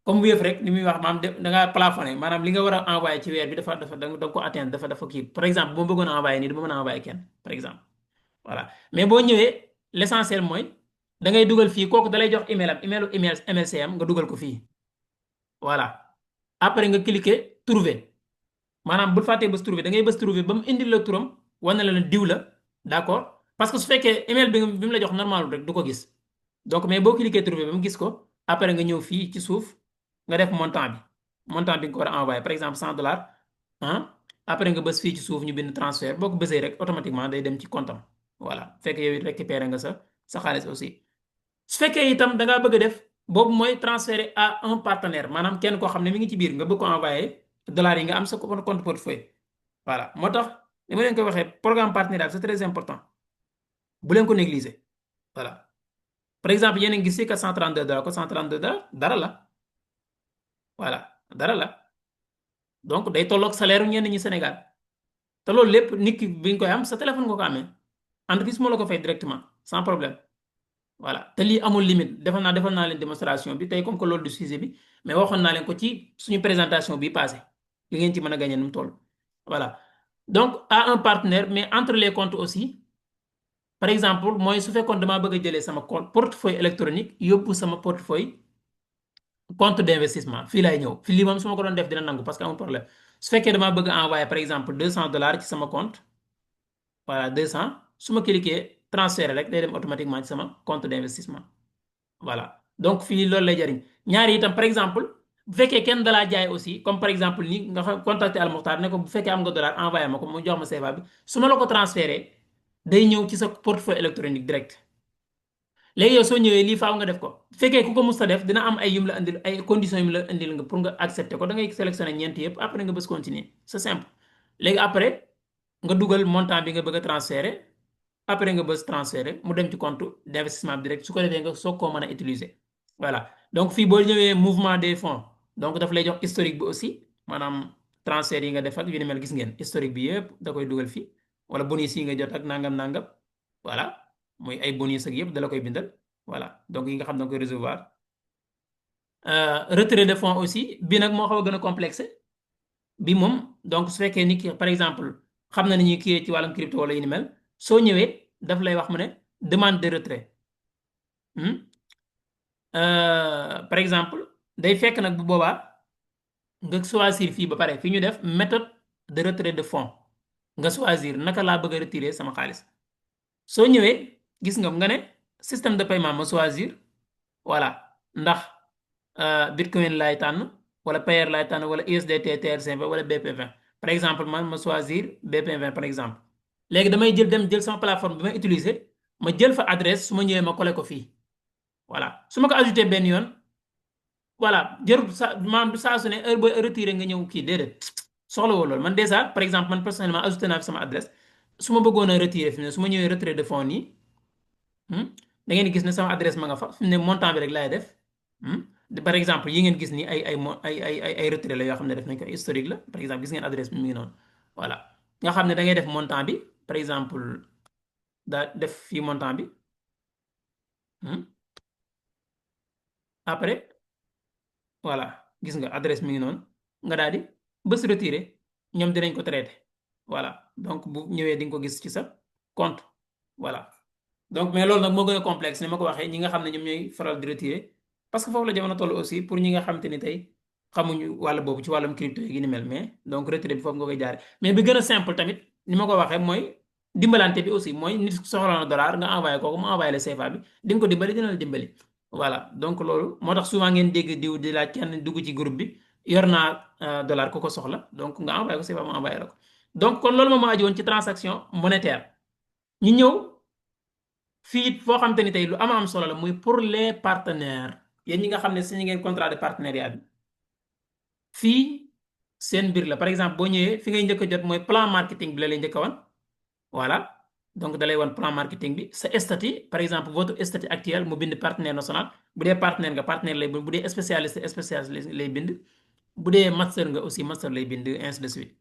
[SPEAKER 1] comme Wave rek ni muy wax maanaam da ngaa plafonné maanaam li nga war a envoyé ci weer bi da nga ko atteindre dafa kii par exemple bu ma bëggoon a envoyé nii du ma mën a envoyé kenn par exemple voilà mais boo ñëwee l'essentiel mooy da ngay dugal fii kooku dalay jox email am email MLCM nga dugal ko fii voilà après nga cliquer trouver maanaam bul fàttee bës trouver da ngay bës trouver ba mu indil la turam wane la diw la d'accord parce que su fekkee email bi mu la jox normal rek du ko gis donc mais boo cliquer trouver ba mu gis ko après nga ñëw fii ci suuf nga def montant bi nga ko war a envoyé par exemple $100 ah après nga bës fii ci suuf ñu bind transfert boo ko bësee rek automatiquement day dem ci compte am voilà fekk yow it récupéré nga sa xaalis aussi su fekkee itam da ngaa bëgg a def boobu mooy transférer à un partenaire maanaam kenn koo xam ne mi ngi ci biir nga bëgg ko envoyé dollars yi nga am sa compte portefeuille voilà moo tax li ma leen koy waxee programme partenariat c'est très important bu leen ko négliger voilà par exemple yéen a ngi gis si $432 ko $132 dara la voilà dara la donc day tolloog salaire ñenn ñi Sénégal te loolu lépp nit ki bi nga koy am sa téléphone nga ko amee entreprise moo la ko fay directement sans problème voilà te lii amul limite defal naa leen démonstration bi tey comme que loolu du sujet bi mais waxoon naa leen ko ci suñu présentation bi passé li ngeen ci mën a gagné nu mu toll. voilà donc à un partenaire mais entre les comptes aussi par exemple mooy su fekkoon damaa bëgg a jëlee sama compte portefeuille électronique yóbbu sama portefeuille compte d'investissement fii laay ñëw fii lii moom su ma ko doon def dina nangu parce que amul problème su fekkee damaa bëgg a envoyer par exemple $200 ci sama compte voilà 200 su ma cliquer transférer rek day dem automatiquement ci sama compte d'investissement. voilà donc fii loolu lay jariñ ñaari itam par exemple bu fekkee kenn dalaa jaay aussi comme par exemple ni nga xam contacter Al Muxtaar ne ko bu fekkee am nga dollar envoyé ma ko mu jox ma CFA bi su ma la ko transféré day ñëw ci sa portefeuille électronique direct léegi yow soo ñëwee lii faaw nga def ko bu fekkee ku ko mus a def dina am ay yum la indil ay conditions yum la indil nga pour nga accepter ko da ngay sélectionner ñeenti yëpp après nga bës continuer c'est simple léegi après nga dugal montant bi nga bëgg a transférer après nga bës transférer mu dem ci compte d'investissement bi direct su ko defee nga soog koo mën a utiliser voilà donc fii boo ñëwee mouvement des fonds donc daf lay jox historique bi aussi maanaam transfert yi nga def ak yu ni mel gis ngeen historique bi yëpp da koy dugal fii wala bonus yi nga jot ak nangam nangam voilà mooy ay bonus ak yëpp da la koy bindal voilà donc yi nga xam ne da nga koy recevoir retrait de fonds aussi bi nag moo xaw a gën a complexe bi moom donc su fekkee ni ki par exemple xam na ni ñuy kii ci wàllum crypto wala yu ni mel soo ñëwee daf lay wax mu ne demande de retrait par exemple day fekk nag bu boobaa nga choisir fii ba pare fi ñu def méthode de retrait de fonds nga choisir naka laa bëgg a retirer sama xaalis soo ñëwee gis nga ne système de paiement ma choisir voilà ndax Bitcoin laay tànn wala Payer laay tànn wala USDT TRC20 wala BP20 par exemple man ma choisir BP20 par exemple léegi damay jël sama plateforme bi may utiliser ma jël fa adresse su ma ñëwee ma coller ko fii voilà su ma ko ajouté benn yoon voilà jarul sa maanaam saa su ne heure booy retiré nga ñëw kii déedéet soxla woo loolu man déjà par exemple man personnellement ajouté naa fi sama adresse su ma bëggoon a retiré fi mu ne su ma ñëwee retrait de fonds nii da ngeen di gis ne sama adresse ma nga fa fi mu ne montant bi rek laay def par exemple yi ngeen gis ni ay retrait la yoo xam ne def nañ ko historique la par exemple gis ngeen adresse bi mi ngi noonu voilà nga xam ne da ngay def montant bi par exemple daa def fii montant bi après voilà gis nga adresse mi ngi noonu nga daal di bës retiré ñoom dinañ ko traité voilà donc bu ñëwee di nga ko gis ci sa compte voilà donc mais loolu nag moo gën a complexe ni ma ko waxee ñi nga xam ne ñoom ñooy faral di retiré parce que foofu la jamono toll aussi pour ñi nga xamante ni tey xamuñu wàll boobu ci wàllum crypto yi ni mel mais donc retiré bi foofu nga koy jaare mais bi gën a simple tamit ni ma ko waxee mooy dimbalante bi aussi mooy nit soxla na dollar nga envoyé kooku mu envoyé la CFA bi di nga ko dimbali dina la dimbali voilà donc loolu moo tax souvent ngeen dégg diw di laaj kenn dugg ci groupe bi yor naa dollar ku ko soxla donc nga envoyé ko CFA mu envoyé la ko donc kon loolu moom moo aju woon ci transaction monétaire ñu ñëw fii foo xamante ni tey lu am solo la muy pour les partenaires yéen ñi nga xam ne signé ngeen contrat de partenariat bi fii seen mbir la par exemple boo ñëwee fi ngay njëkk a jot mooy plan marketing bi la lay njëkk a wan voilà donc da lay wan plan marketing bi sa statut par exemple votre statut actuel mu bind partenaire national bu dee partenaire nga partenaire lay bind bu dee spécialiste lay bind bu dee master nga aussi master lay bind ainsi de suite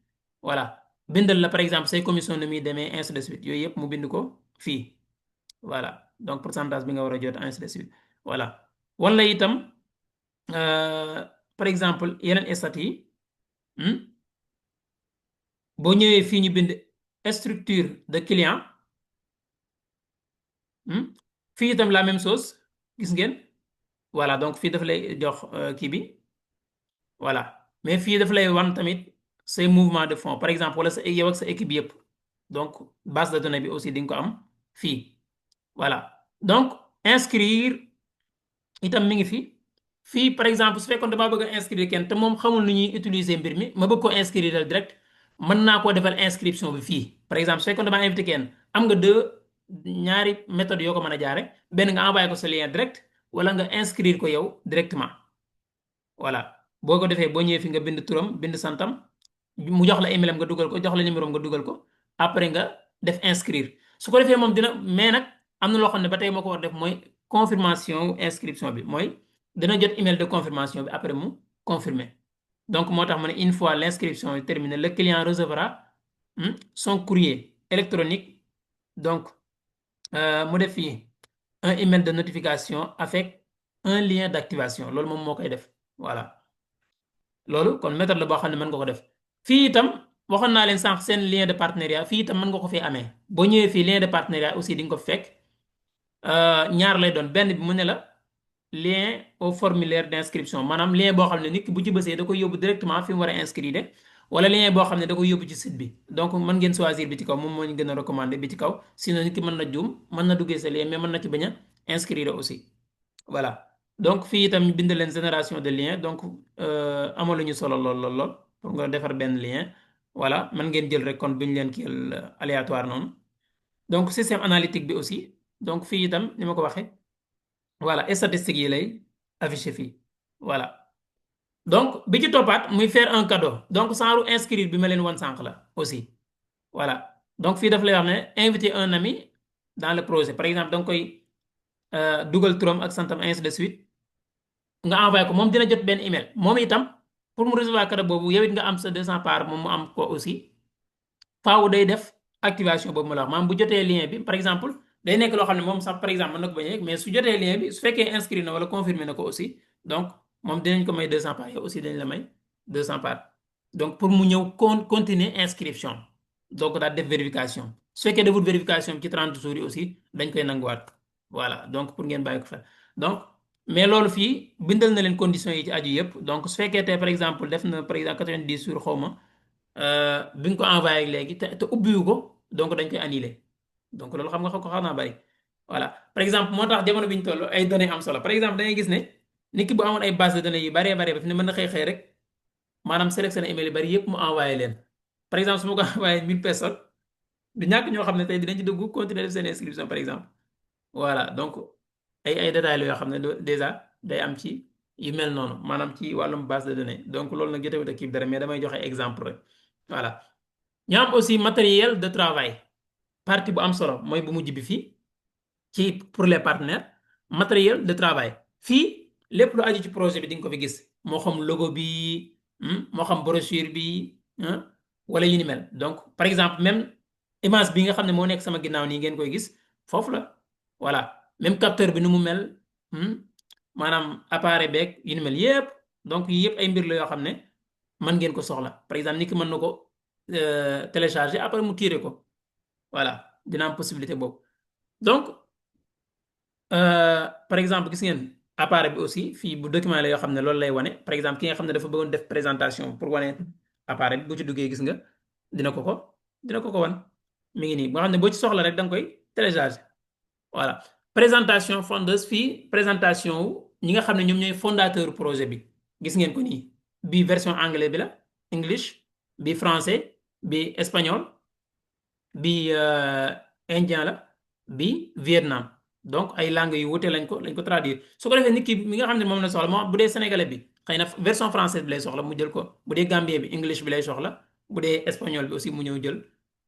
[SPEAKER 1] voilà bindal la par exemple say commission ni muy demee ainsi de suite yooyu yëpp mu bind ko fii voilà donc pourcentage bi nga war a jot ainsi de suite voilà wala itam par exemple yeneen statut yi boo ñëwee fii ñu bind structure de client fii itam la même chose gis ngeen voilà donc fii daf lay jox kii bi voilà mais fii daf lay wan tamit say mouvement de fonds par exemple wala sa yow ak sa équipe yëpp donc base de données bi aussi di nga ko am fii voilà donc inscrire itam mi ngi fii par exemple su fekkoon damaa bëgg a inscrire kenn te moom xamul nu ñuy utiliser mbir mi ma bëgg ko inscrire direct mën naa koo defal inscription bi fii par exemple su fekkoon damaa invité kenn am nga ñaari méthode yoo ko mën a jaare benn nga envoyé ko sa lien direct wala nga inscrire ko yow directement voilà boo ko defee boo ñëwee fi nga bind turam bind santam mu jox la email am nga dugal ko jox la numéro am nga dugal ko après nga def inscrire su ko defee moom dina mais nag am na loo xam ne ba tey moo ko war def mooy confirmation inscription bi mooy dina jot email de confirmation bi après mu confirmer donc moo tax mu ne une fois l'inscription est terminée le client recevra son courrier électronique donc mu def fii un email de notification avec un lien d'activation loolu moom moo koy def voilà loolu kon méthode la boo xam ne mën nga ko def fii itam waxoon naa leen sànq seen lien de partenariat fii itam mën nga ko fi amee boo ñëwee fii lien de partenariat aussi di nga ko fi fekk ñaar lay doon benn bi mu ne la lien au formulaire d'inscription maanaam lien boo xam ne nit ki bu ci bësee da koy yóbbu directement fi mu war a inscrire wala lien boo xam ne da koy yóbbu ci site bi donc mën ngeen choisir bi ci kaw moom moo ñu gën a recommandé bi ci kaw sinon nit ki mën na juum mën na duggee sa lien mais mën na ci bañ a inscrire aussi voilà donc fii itam ñu bind leen génération de lien donc amaluñu solo lool pour nga defar benn lien voilà mën ngeen jël rek kon biñ leen kiyal aléatoire noonu donc système analytique bi aussi donc fii itam ni ma ko waxee voilà statistiques yi lay affiché fii voilà donc bi ci toppaat muy faire un cadeau donc genre inscrire bi ma leen wan sànq la aussi voilà donc fii daf lay wax ne inviter un ami dans le projet par exemple da nga koy dugal turam ak santam ainsi de suite nga envoyé ko moom dina jot benn email moom itam pour mu recevoir cadeau boobu yow it nga am sa 200 par moom mu am ko aussi faaw day def activation boobu ma la wax maanaam bu jotee lien bi par exemple day nekk loo xam ne moom sax par exemple mën na ko bañ a yegg mais su jotee lien bi su fekkee inscrit na wala confirmé na ko aussi donc moom dinañ ko may 200 par yow aussi dañ la may 200 par donc pour mu ñëw continuer inscription donc daal def vérification su fekkee defut vérification ci 30 jours yi aussi dañ koy nanguwaat voilà donc pour ngeen bàyyi ko fa donc mais loolu fii bindal na leen conditions yi ci aju yëpp donc su fekkee tey par exemple def na par exemple 90 jours xaw ma bi nga ko envoyé léegi te ubbiwu ko donc dañ koy annulé donc loolu xam nga ko xam naa bari voilà par exemple moo tax jamono bi ñu toll ay données am solo par exemple da ngay gis ne nit ki bu amoon ay base de données yu baree baree ba fi ne mën na xëy xëy rek maanaam sélectionné email yu bari yëpp mu envoyé leen par exemple su ma ko envoyé 1000 personnes du ñàkk ñoo xam ne tey dinañ ci dugg continuer def seen inscription par exemple voilà donc ay détails la yoo xam ne déjà day am ci yu mel noonu maanaam ci wàllum base de données donc loolu nag jotewut ak kii dara mais damay joxe exemple rek voilà ñu am aussi matériel de travail partie bu am solo mooy bu mujj bi fii ci pour les partenaires matériel de travail fii lépp lu aju ci projet bi di nga ko fi gis moo xam logo bi moo xam brochure bi wala yu ni mel donc par exemple même image bi nga xam ne moo nekk sama ginnaaw nii ngeen koy gis foofu la voilà même capteur bi nu mu mel maanaam appareil beeg yu ni mel yépp donc yii yëpp ay mbir la yoo xam ne mën ngeen ko soxla par exemple nit ki mën na ko télécharger après mu tirer ko voilà dina am possibilité boobu donc par exemple gis ngeen appareil bi aussi fii bu document la yoo xam ne loolu lay wane par exemple ki nga xam ne dafa bëggoon def présentation pour wane appareil bi bu ci duggee gis nga dina ko wan mi ngi nii boo xam ne boo ci soxla rek da nga koy télécharger voilà présentation fondeuse fii présentation wu ñi nga xam ne ñoom ñooy fondateur projet bi gis ngeen ko nii bii version anglais bi la English bi français bi espagnol bi indien la bi Vietnam donc ay langues yu wute lañ ko traduire su ko defee nit ki mi nga xam ne moom la soxla moom bu dee sénégalais bi xëy na version française bi lay soxla mu jël ko bu dee gambien bi English bi lay soxla bu dee espagnol bi aussi mu ñëw jël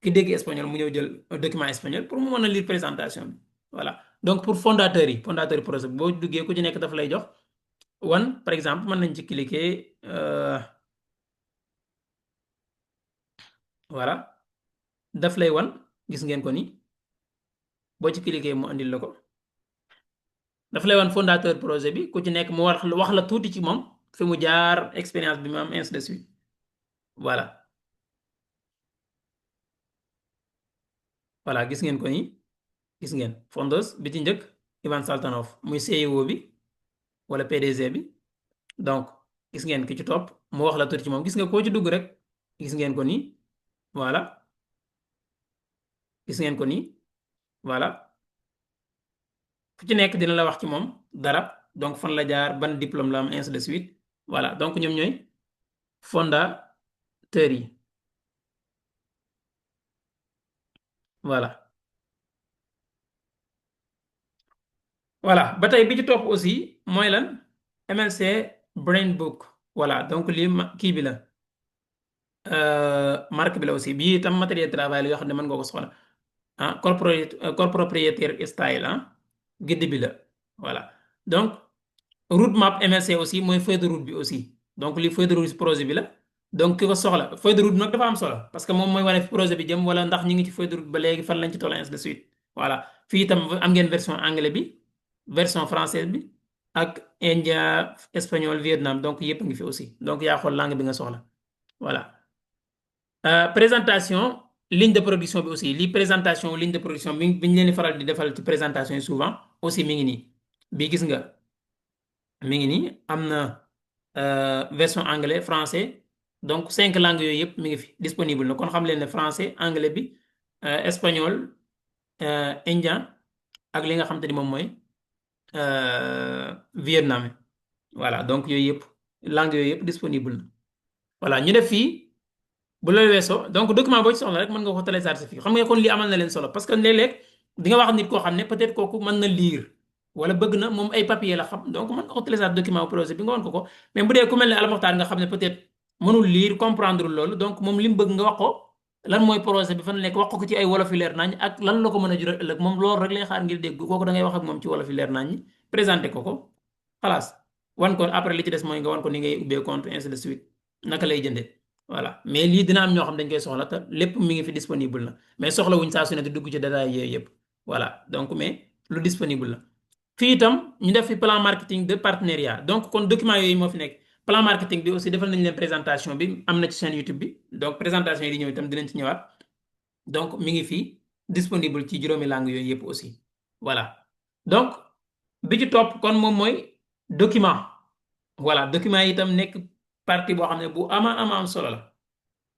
[SPEAKER 1] ki dégg espagnol mu ñëw jël document espagnol pour mu mën a lire présentation bi voilà donc pour fondateur projet bi boo duggee ku ci nekk dafa lay jox wan par exemple mën nañ ci cliquer voilà daf lay wan gis ngeen ko ni boo ci cliquer mu andil la ko daf lay wan fondateur projet bi ku ci nekk mu wax la tuuti ci moom fi mu jaar expérience bi mu am ainsi de suite voilà voilà gis ngeen ko ni gis ngeen fondeuse bi ci njëkk Ivan Saltanov muy CEO bi wala PDG bi donc gis ngeen ki ci topp mu wax la tuuti ci moom gis nga koo ci dugg rek gis ngeen ko nii voilà gis ngeen ko nii voilà fu ci nekk dina la wax ci moom dara donc fan la jaar ban diplôme la am ainsi de suite voilà donc ñoom ñooy fondateurs yi voilà voilà ba tey bi ci topp aussi mooy lan MLC Brain Book voilà donc lii kii bi la marque bi la aussi bii itam matériel de travail la yoo xam ne mën nga ko soxla ah copropriétaire style guide bi la voilà donc roadmap MLC aussi mooy feuille de route bi aussi donc li feuille de route projet bi la donc ki ko soxla feuille de route nag dafa am solo parce que moom mooy wane fi projet bi jëm wala ndax ñu ngi ci feuille de route ba léegi fan lañ ci toll ainsi de suite voilà fii itam am ngeen version anglais bi version française bi ak indien espagnol Vietnam donc yëpp a ngi fi aussi donc yaa xool langue bi nga soxla voilà. Présentation ligne de production bi aussi lii présentation ligne de production bi ñu leen di faral di defal ci présentation yi souvent aussi mi ngi nii bii gis nga mi ngi nii am na version anglais français donc 5 langues yooyu yëpp mi ngi fi disponible na kon xam leen ne français anglais bi espagnol indien ak li nga xam te ni moom mooy vietnamien voilà donc yooyu yëpp langues yooyu yëpp disponible na voilà ñu def fii. bu loolu weesoo donc document boo ci soxla rek mën nga ko télécharger fii xam nga kon lii amal na leen solo parce que léeg-léeg di nga wax nit koo xam ne peut-être kooku mën na lire wala bëgg na moom ay papier la xam donc mën nga ko télécharger document projet bi nga won ko mais bu dee ku mel ne Almokhtar nga xam ne peut-être mënul lire comprendre loolu donc moom li mu bëgg nga wax ko lan mooy projet bi fan la nekk wax ko ci ay wolof yu leer nañ ak lan la ko mën a jural ëllëg moom loolu rek lay xaar ngir dégg kooku da ngay wax ak moom ci wolof yu leer nañ présenté ko xalaas wan ko après li ci des mooy nga wan ko ni ngay ubbee compte ainsi de suite naka lay jëndee. voilà mais lii dina am ñoo xam dañ koy soxla te lépp mi ngi fi disponible na mais soxla wuñ saa su ne di dugg ci détail yooyu yëpp voilà donc mais lu disponible la fii itam ñu def fi plan marketing de partenariat donc kon document yooyu moo fi nekk plan marketing bi aussi defal nañ leen présentation bi am na ci chaîne YouTube bi donc présentation yi di ñëw itam dinañ ci ñëwaat donc mi ngi fii disponible ci juróomi langue yooyu yëpp aussi voilà donc bi ci topp kon moom mooy document voilà document yi itam nekk partie boo xam ne bu ama am solo la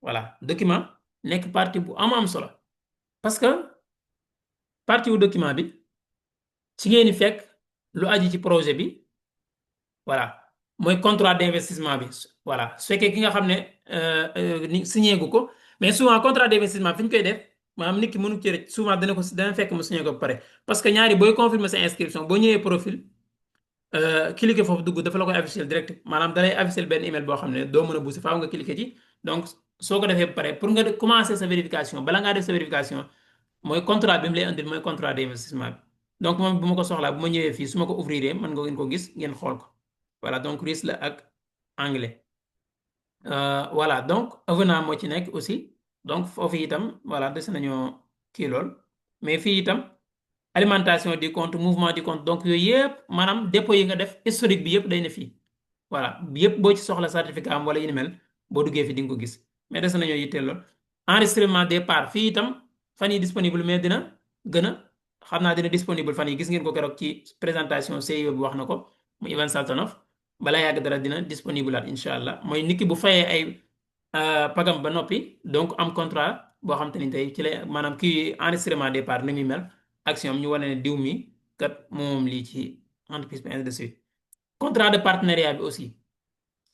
[SPEAKER 1] voilà document nekk partie bu am solo parce que partie wu document bi ci ngeen di fekk lu aji ci projet bi voilà mooy contrat d'investissement bi voilà su fekkee ki nga xam ne ni signé gu ko mais souvent contrat d'investissement fi ñu koy def maanaam nit ki mënu ci rëcc souvent dana fekk mu signé ko ba pare parce que ñaari booy confirmer sa inscription boo ñëwee profil cliquer foofu dugg dafa la koy afficher direct maanaam dalay afficher benn email boo xam ne doo mën a bouger faaw nga cliquer ci donc soo ko defee ba pare pour nga commencer sa vérification bala ngaa def sa vérification mooy contrat bi mu lay andil mooy contrat d'investissement bi donc moom bu ma ko soxlaa bu ma ñëwee fii su ma ko ouvrir mën nga ngeen ko gis ngeen xool ko voilà donc russe la ak anglais voilà donc avenant moo ci nekk aussi donc foofu itam voilà des nañoo kii lool mais fii itam. alimentation du compte mouvement du compte donc yooyu yëpp maanaam dépôt yi nga def historique bi yëpp day ne fii voilà yëpp boo ci soxla certificat am wala yu ni mel boo duggee fi di nga ko gis mais des nañoo yitteel lool enregistrement des parts fii itam fan yi disponible mais dina gën a xam naa dina disponible fan yi gis ngeen ko keroog ci présentation CIO bi wax na ko mu Ivan Saltonov balaa yàgg dara dina disponible at incha allah mooy nit ki bu fayee ay pagam ba noppi donc am contrat boo xam te ni tey ci lay maanaam kii enregistrement des parts ni muy mel. action ñu wane ne diw mi kat moom lii ci entreprise bi ainsi de suite contrat de partenariat bi aussi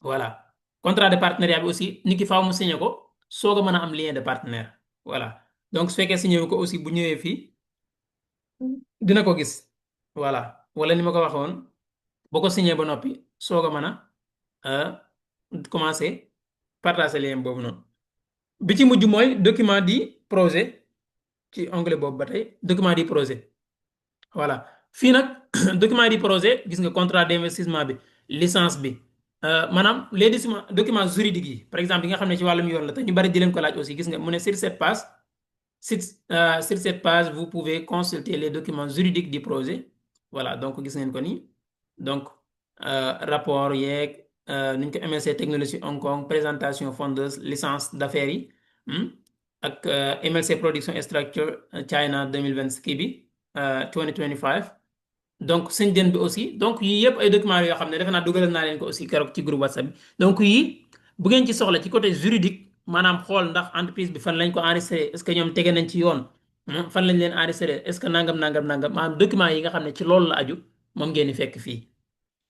[SPEAKER 1] voilà contrat de partenariat bi aussi nit ki faaw mu signé ko soog a mën a am lien de partenaire voilà donc su fekkee signé ko aussi bu ñëwee fii dina ko gis voilà wala ni ma ko waxoon boo ko signé ba noppi soog a mën a commencer partager lien boobu noonu bi ci mujj mooy document di projet. ci onglet boobu ba tey document du projet voilà fii nag document du projet gis nga contrat d'investissement bi licence bi maanaam les documents juridiques yi par exemple yi nga xam ne ci wàllum yoon la te ñu bari di leen ko laaj aussi gis nga mu ne sur cette page vous pouvez consulter les documents juridiques du projet voilà donc gis ngeen ko nii donc rapport yeeg nu ñu ko MLC technologie Hong Kong présentation fondeuse licence d'affaires yi ak MLC production structure China 2020 kii bi 2025 donc sëñ den bi aussi donc yii yëpp ay documents yoo xam ne defe naa dugalal naa leen ko aussi keroog ci groupe WhatsApp bi donc yii bu ngeen ci soxla ci côté juridique maanaam xool ndax entreprise bi fan lañ ko enregistré est-ce que ñoom tege nañ ci yoon fan lañ leen enregistré est-ce que nangam maanaam documents yi nga xam ne ci loolu la aju moom ngeen di fekk fii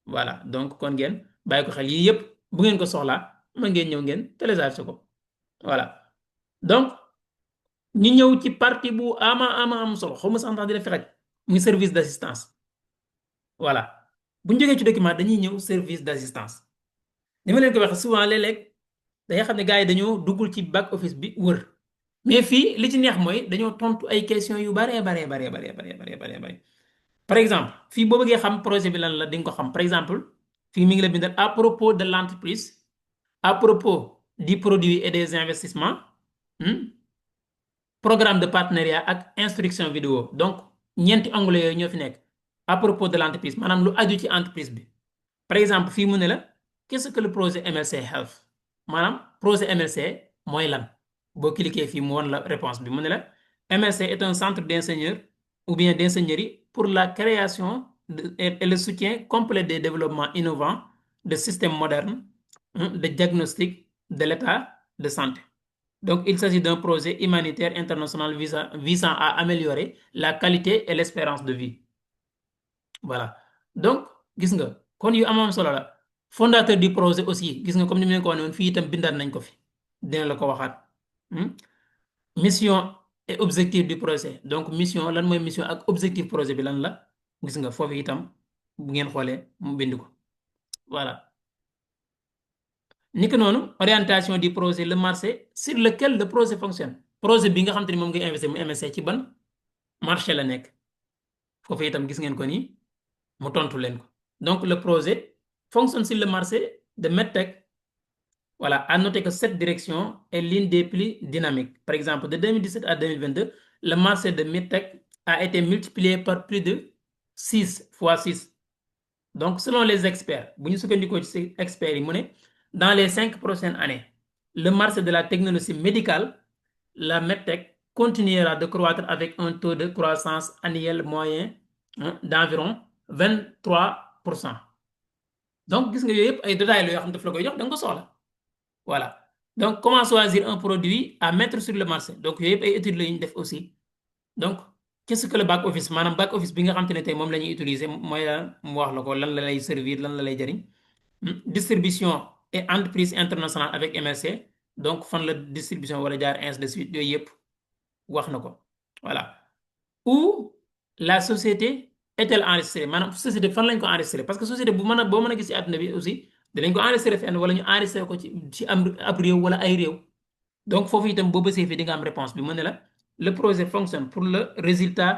[SPEAKER 1] voilà donc kon ngeen bàyyi ko xel yii yëpp bu ngeen ko soxlaa mën ngeen ñëw ngeen télécharger ko voilà. donc ñu ñëw ci partie bu am solo xaw ma sax ndax dina fi xaj muy service d'assistance voilà bu ñu jógee ci document dañuy ñëw service d'assistance ni ma leen ko waxee souvent léeg-léeg dangay xam ne gars yi dañoo duggul ci back office bi wër mais fii li ci neex mooy dañoo tontu ay questions yu baree bare par exemple fii boo bëggee xam projet bi lan la di nga ko xam par exemple fii mi ngi la bindal à propos de l'entreprise à propos du produit et des investissements programme de partenariat ak instruction vidéo donc ñeenti onglet yooyu ñoo fi nekk à propos de l'entreprise maanaam lu aju ci entreprise bi par exemple fii mu ne la qu'est-ce que le projet MLC Health maanaam projet MLC mooy lan boo cliquer fii mu won la réponse bi mu ne la MLC est un centre d'ingénieurs ou bien d'ingénierie pour la création et le soutien complet des développements innovants de systèmes modernes de diagnostic de l'état de santé. Donc, il s'agit d'un projet humanitaire international visant à améliorer la qualité et l'espérance de vie. Voilà. Donc, gis nga kon yu am solo la fondateur du projet aussi gis nga comme ni mu leen ko waxee woon fii itam bindaat nañ ko fi dina la ko waxaat. Mission et objectif du projet donc mission lan mooy mission ak objectif projet bi lan la gis nga foofu itam bu ngeen xoolee mu bind ko voilà. Niki noonu orientation du projet le marché sur lequel le projet fonctionne projet bi nga xam te ni moom ngay investir mu MSC ci ban marché la nekk foofu itam gis ngeen ko nii mu tontu leen ko donc le projet fonctionne sur le marché de medtech. Voilà, à noter que cette direction est l'une des plus dynamiques. Par exemple, de 2017 à 2022, le marché de medtech a été multiplié par plus de 6 fois 6. Donc, selon les experts, experts, dans les 5 prochaines années, le marché de la technologie médicale, la medtech, continuera de croître avec un taux de croissance annuel moyen d'environ 23%. Donc, gis nga yooyu yëpp ay détails la yoo xam ne daf la koy jox da nga ko soxla. Voilà. Donc, comment choisir un produit à mettre sur le marché? Donc, yooyu yëpp ay études la ñu def aussi. Donc, qu'est-ce que le back office maanaam back office bi nga xam te ne tey moom la ñuy utiliser mooy mu wax la ko lan la lay servir lan la lay jëriñ. Distribution et entreprise internationale avec MSC donc fan la distribution war a jaar ainsi de suite yooyu yëpp wax na ko voilà. Où la société est-elle enregistrée maanaam société fan lañ ko enregistré parce que société bu mën a boo mën a gis ci àdduna bi aussi dinañ ko enregistré fenn wala ñu enregistré ko ci ab réew wala ay réew donc foofu itam boo bësee fii di nga am réponse bi mu ne la le projet fonctionne pour le résultat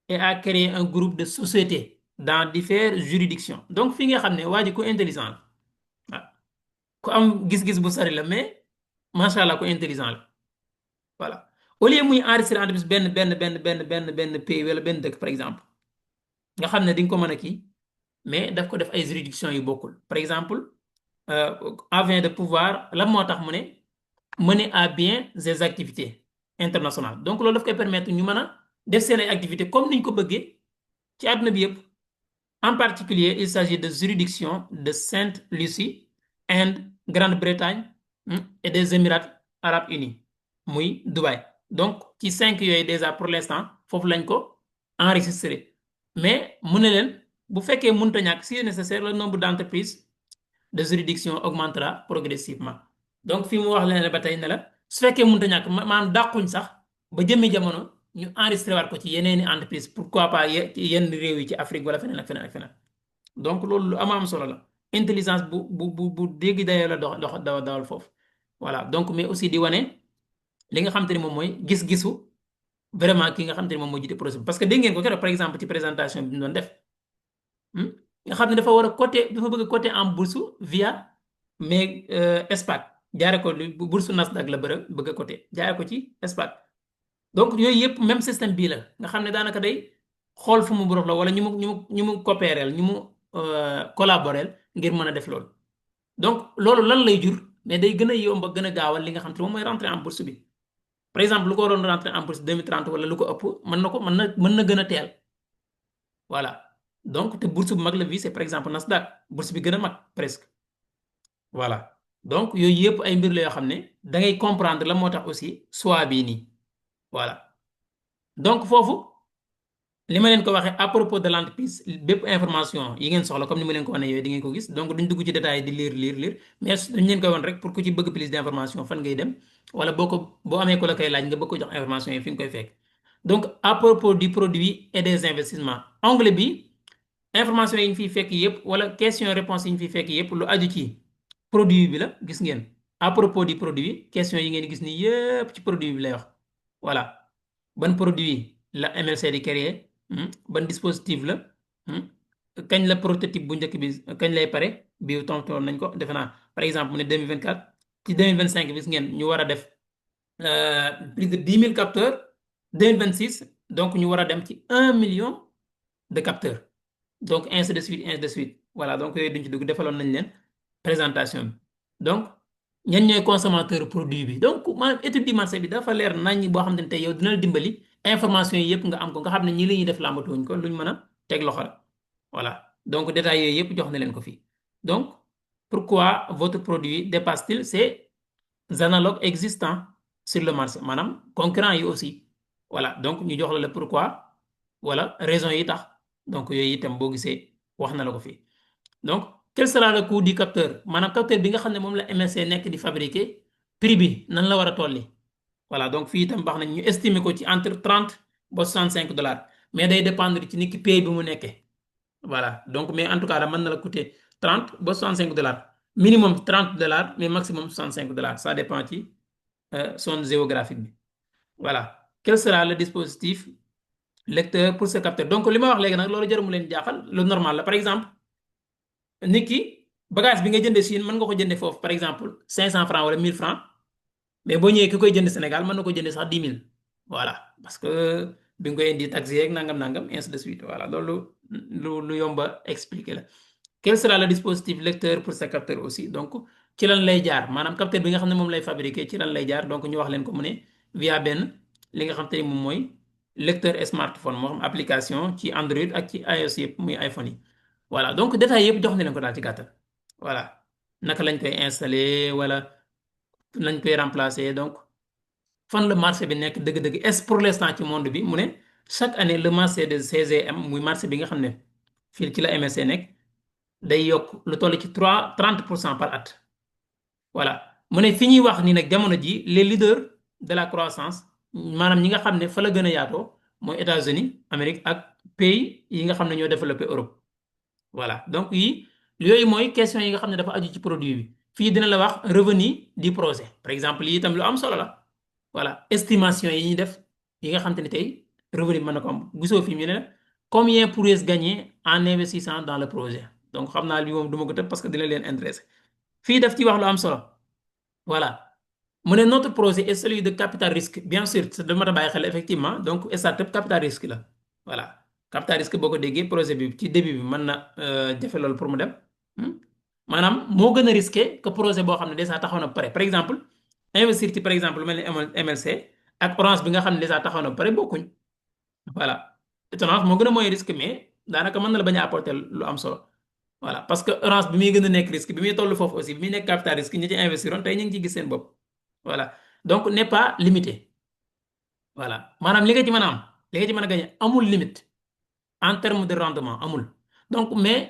[SPEAKER 1] et a créé un groupe de sociétés dans différentes juridictions donc fii nga xam ne waa ji ku intelligent la waaw ku am gis-gis bu sori la mais macha allah ku intelligent la voilà au lieu muy enregistré entreprise benn pays wala benn dëkk par exemple nga xam ne di nga ko mën a kii mais daf ko def ay juridiction yu bokkul par exemple afin de pouvoir lan moo tax mu ne mener à bien ses activités internationales donc loolu daf koy permettre ñu mën a def seen ay activités comme niñ ko bëggee ci àdduna bi yëpp en particulier il s'agit de juridiction de Sainte-Lucie Inde Grande-Bretagne et des Émirats arabes unis muy Dubaï donc ci 5 yooyu déjà pour l'instant foofu lañ ko enregistré mais mu ne leen bu fekkee mënta ñàkk si nécessaire le nombre d'entreprises de juridiction augmentera progressivement donc fii mu wax leen ba tey ne la su fekkee mënta ñàkk maanaam dàquñ sax ba jëmmi jamono ñu enregistré waat ko ci yeneeni entreprise pourquoi pas yenn réew yi ci Afrique wala feneen ak feneen ak feneen donc loolu lu am solo la intelligence bu dégg dayoo la dawal foofu voilà donc mais aussi di wane li nga xam te ne moom mooy gis-gisu vraiment ki nga xam te ne moom moo jiite projet bi parce que dégg ngeen ko keroog par exemple ci présentation bi ñu doon def nga xam ne dafa war a dafa bëgg a coter en bourse via mais SPAC jaare ko bourse Nasdaq la bëgg a coter jaare ko ci SPAC donc yooyu yëpp même système bii la nga xam ne daanaka day xool fu mu borof la wala ñu mu coopéreel ñu mu collaboreel ngir mën a def loolu donc loolu lan lay jur mais day gën a yomb a gën a gaawal li nga xam te moom mooy rentrer en bourse bi par exemple lu ko waroon rentrer en bourse 2030 wala lu ko ëpp mën na gën a teel voilà donc te bourse bu mag la visé par exemple Nasdaq bourse bi gën a mag presque voilà donc yooyu yëpp ay mbir la yoo xam ne da ngay comprendre la moo tax aussi soit bii nii voilà donc foofu li ma leen ko waxee à propos de l'entreprise bépp information yi ngeen soxla comme ni ma leen ko wane yooyu di ngeen ko gis donc duñ dugg ci détails di lire mais dañ leen koy wan rek pour ku ci bëgg plus d'information fan ngay dem wala boo amee ko la koy laaj nga bëgg ko jox information yi fi nga koy fekk donc à propos du produit et des investissements onglet bi information yi ñu fiy fekk yëpp wala question réponse yi ñu fiy fekk yëpp lu aju ci produit bi la gis ngeen à propos du produit question yi ngeen gis ni yëpp ci produit bi lay wax voilà ban produit la MLC di créer ban dispositif la kañ la prototype bu njëkk bi kañ lay pare bi tontoon nañ ko defe naa par exemple mu ne 2024 ci 2025 gis ngeen ñu war a def plus de 10 000 capteurs 2026 donc ñu war a dem ci 1 million de capteurs. Donc ainsi de suite ainsi de suite voilà donc yooyu duñ ci dugg defaloon nañ leen présentation bi donc ñan ñooy consommateur produit bi donc maanaam étude du marché bi dafa leer nañ boo xam ne tey yow dina la dimbali information yi yëpp nga am ko nga xam ne ñii la ñuy def làmbatuwuñ ko luñ mën a teg loxo la voilà donc détails yooyu yëpp jox na leen ko fii donc pourquoi votre produit dépasse-t-il ces analogues existants sur le marché maanaam concurrents yi aussi voilà donc ñu jox la le pourquoi wala raison yi tax donc yooyu itam boo gisee wax na la ko fii donc quel sera le coût du capteur maanaam capteur bi nga xam ne moom la MSC nekk di fabriquer prix bi nan la war a tolli voilà donc fii itam baax nañ ñu estimer ko ci entre 30 ba 65 dollars mais day dépendre ci nit ki pays bi mu nekkee voilà donc mais en tout cas da mën na la coûter 30 ba 65 dollars minimum 30 dollars mais maximum 65 dollars ça dépend ci zone géographique bi voilà quel sera le dispositif lecteur pour ce capteur donc li ma wax léegi nag loolu jarul mu leen jaaxal lu normal la par exemple nit ki bagage bi nga jëndee Chine mën nga ko jëndee foofu par exemple 500 francs wala 1000 francs mais boo ñëwee ki koy jënd Sénégal mën na ko jëndee sax 10 000 voilà parce que bi nga koy indi taxi yeeg nangam nangam ainsi de suite voilà loolu lu yomba expliquer la. Quel sera le dispositif lecteur pour ce capteur aussi donc ci lan lay jaar maanaam capteur bi nga xam ne moom lay fabriquer ci lan lay jaar donc ñu wax leen ko mu ne via benn li nga xam te ni moom mooy lecteur smartphone moo xam application ci Android ak ci iOS yëpp muy iPhone yi. voilà donc détails yëpp jox na leen ko daal ci gàttal voilà naka lañ koy installer wala lañ koy remplacer donc fan la marché bi nekk dëgg-dëgg est pour l'instant ci monde bi mu ne chaque année le marché de CGM muy marché bi nga xam ne fii ci la MSC nekk day yokk lu toll ci 30% par at voilà mu ne fi ñuy wax ni nag jamono ji les leaders de la croissance maanaam ñi nga xam ne fa la gën a yaatoo mooy États-Unis Amérique ak pays yi nga xam ne ñoo développé Europe. voilà donc yooyu mooy question yi nga xam ne dafa aju ci produit bi fii dina la wax revenu du projet par exemple lii itam lu am solo la voilà estimation yi ñuy def yi nga xam te ne tey revenu bi mën na ko am gisoo fi mu ne combien pourrais-je gagner en investissant dans le projet donc xam naa li moom du ma ko tëb parce que dina leen intéressé fii daf ci wax lu am solo voilà mu ne notre projet est celui de capital risque bien sûr da mat a bàyyi xel effectivement donc startup capital risque la voilà capital risque boo ko déggee projet bi ci début bi mën na jafe loolu pour mu dem maanaam moo gën a risqué que projet boo xam ne déjà taxaw na ba pare par exemple investir ci par exemple lu mel ni MLC ak Orange bi nga xam ne déjà taxaw na ba pare bokkuñ voilà étonnance moo gën a mooy risque mais daanaka mën na la bañ a apporter lu am solo voilà parce que Orange bi muy gën a nekk risque bi muy toll foofu aussi bi muy nekk capital risque ñi ci investiroon tey ñu ngi ciy gis seen bopp voilà donc n'est pas limité voilà maanaam li nga ci mën a am li nga ci mën a gagné amul limite en termes de rendement amul donc mais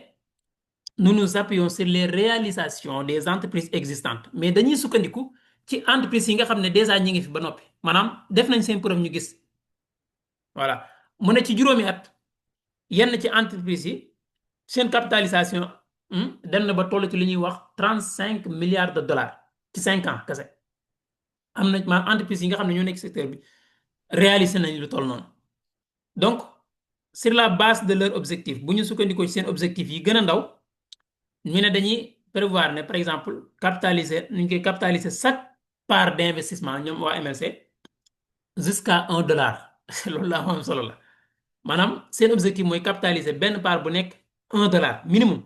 [SPEAKER 1] nous nous appuyons sur les réalisations des entreprises existantes mais dañuy sukkandiku ci entreprises yi nga xam ne déjà ñi ngi fi ba noppi maanaam def nañ seen preuve ñu gis voilà mu ne ci juróomi at yenn ci entreprise yi seen capitalisation dem na ba toll ci li ñuy wax 35 milliards de dollars ci 5 ans kese am na maanaam entreprise yi nga xam ne ñoo nekk secteur bi réalisé nañ lu toll noonu donc sur la base de leur objectif bu ñu sukkandikoo ci seen objectif yi gën a ndaw ñu ne dañuy prévoir ne par exemple capitaliser nu ñu koy capitaliser chaque part d'investissement ñoom waa MLC jusqu'à 1 dollar loolu la am solo la maanaam seen objectif mooy capitaliser benn part bu nekk 1 dollar minimum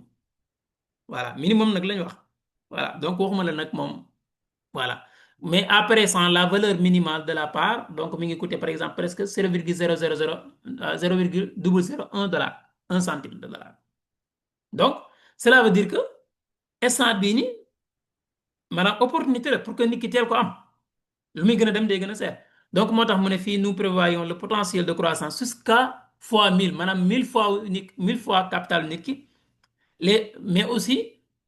[SPEAKER 1] voilà minimum nag la ñu wax voilà donc waxuma la nag moom voilà mais à présent la valeur minimale de la part donc mi ngi coûter par exemple presque 0,001 dollar 1 centime de dollar donc cela veut dire que instant bii ni maanaam opportunité la pour que nit ki teel ko am lu muy gën a dem day gën a seer donc moo tax mu ne fii nous prévoyons le potentiel de croissance jusqu'à fois 1000 maanaam 1000 fois capital nit ki mais aussi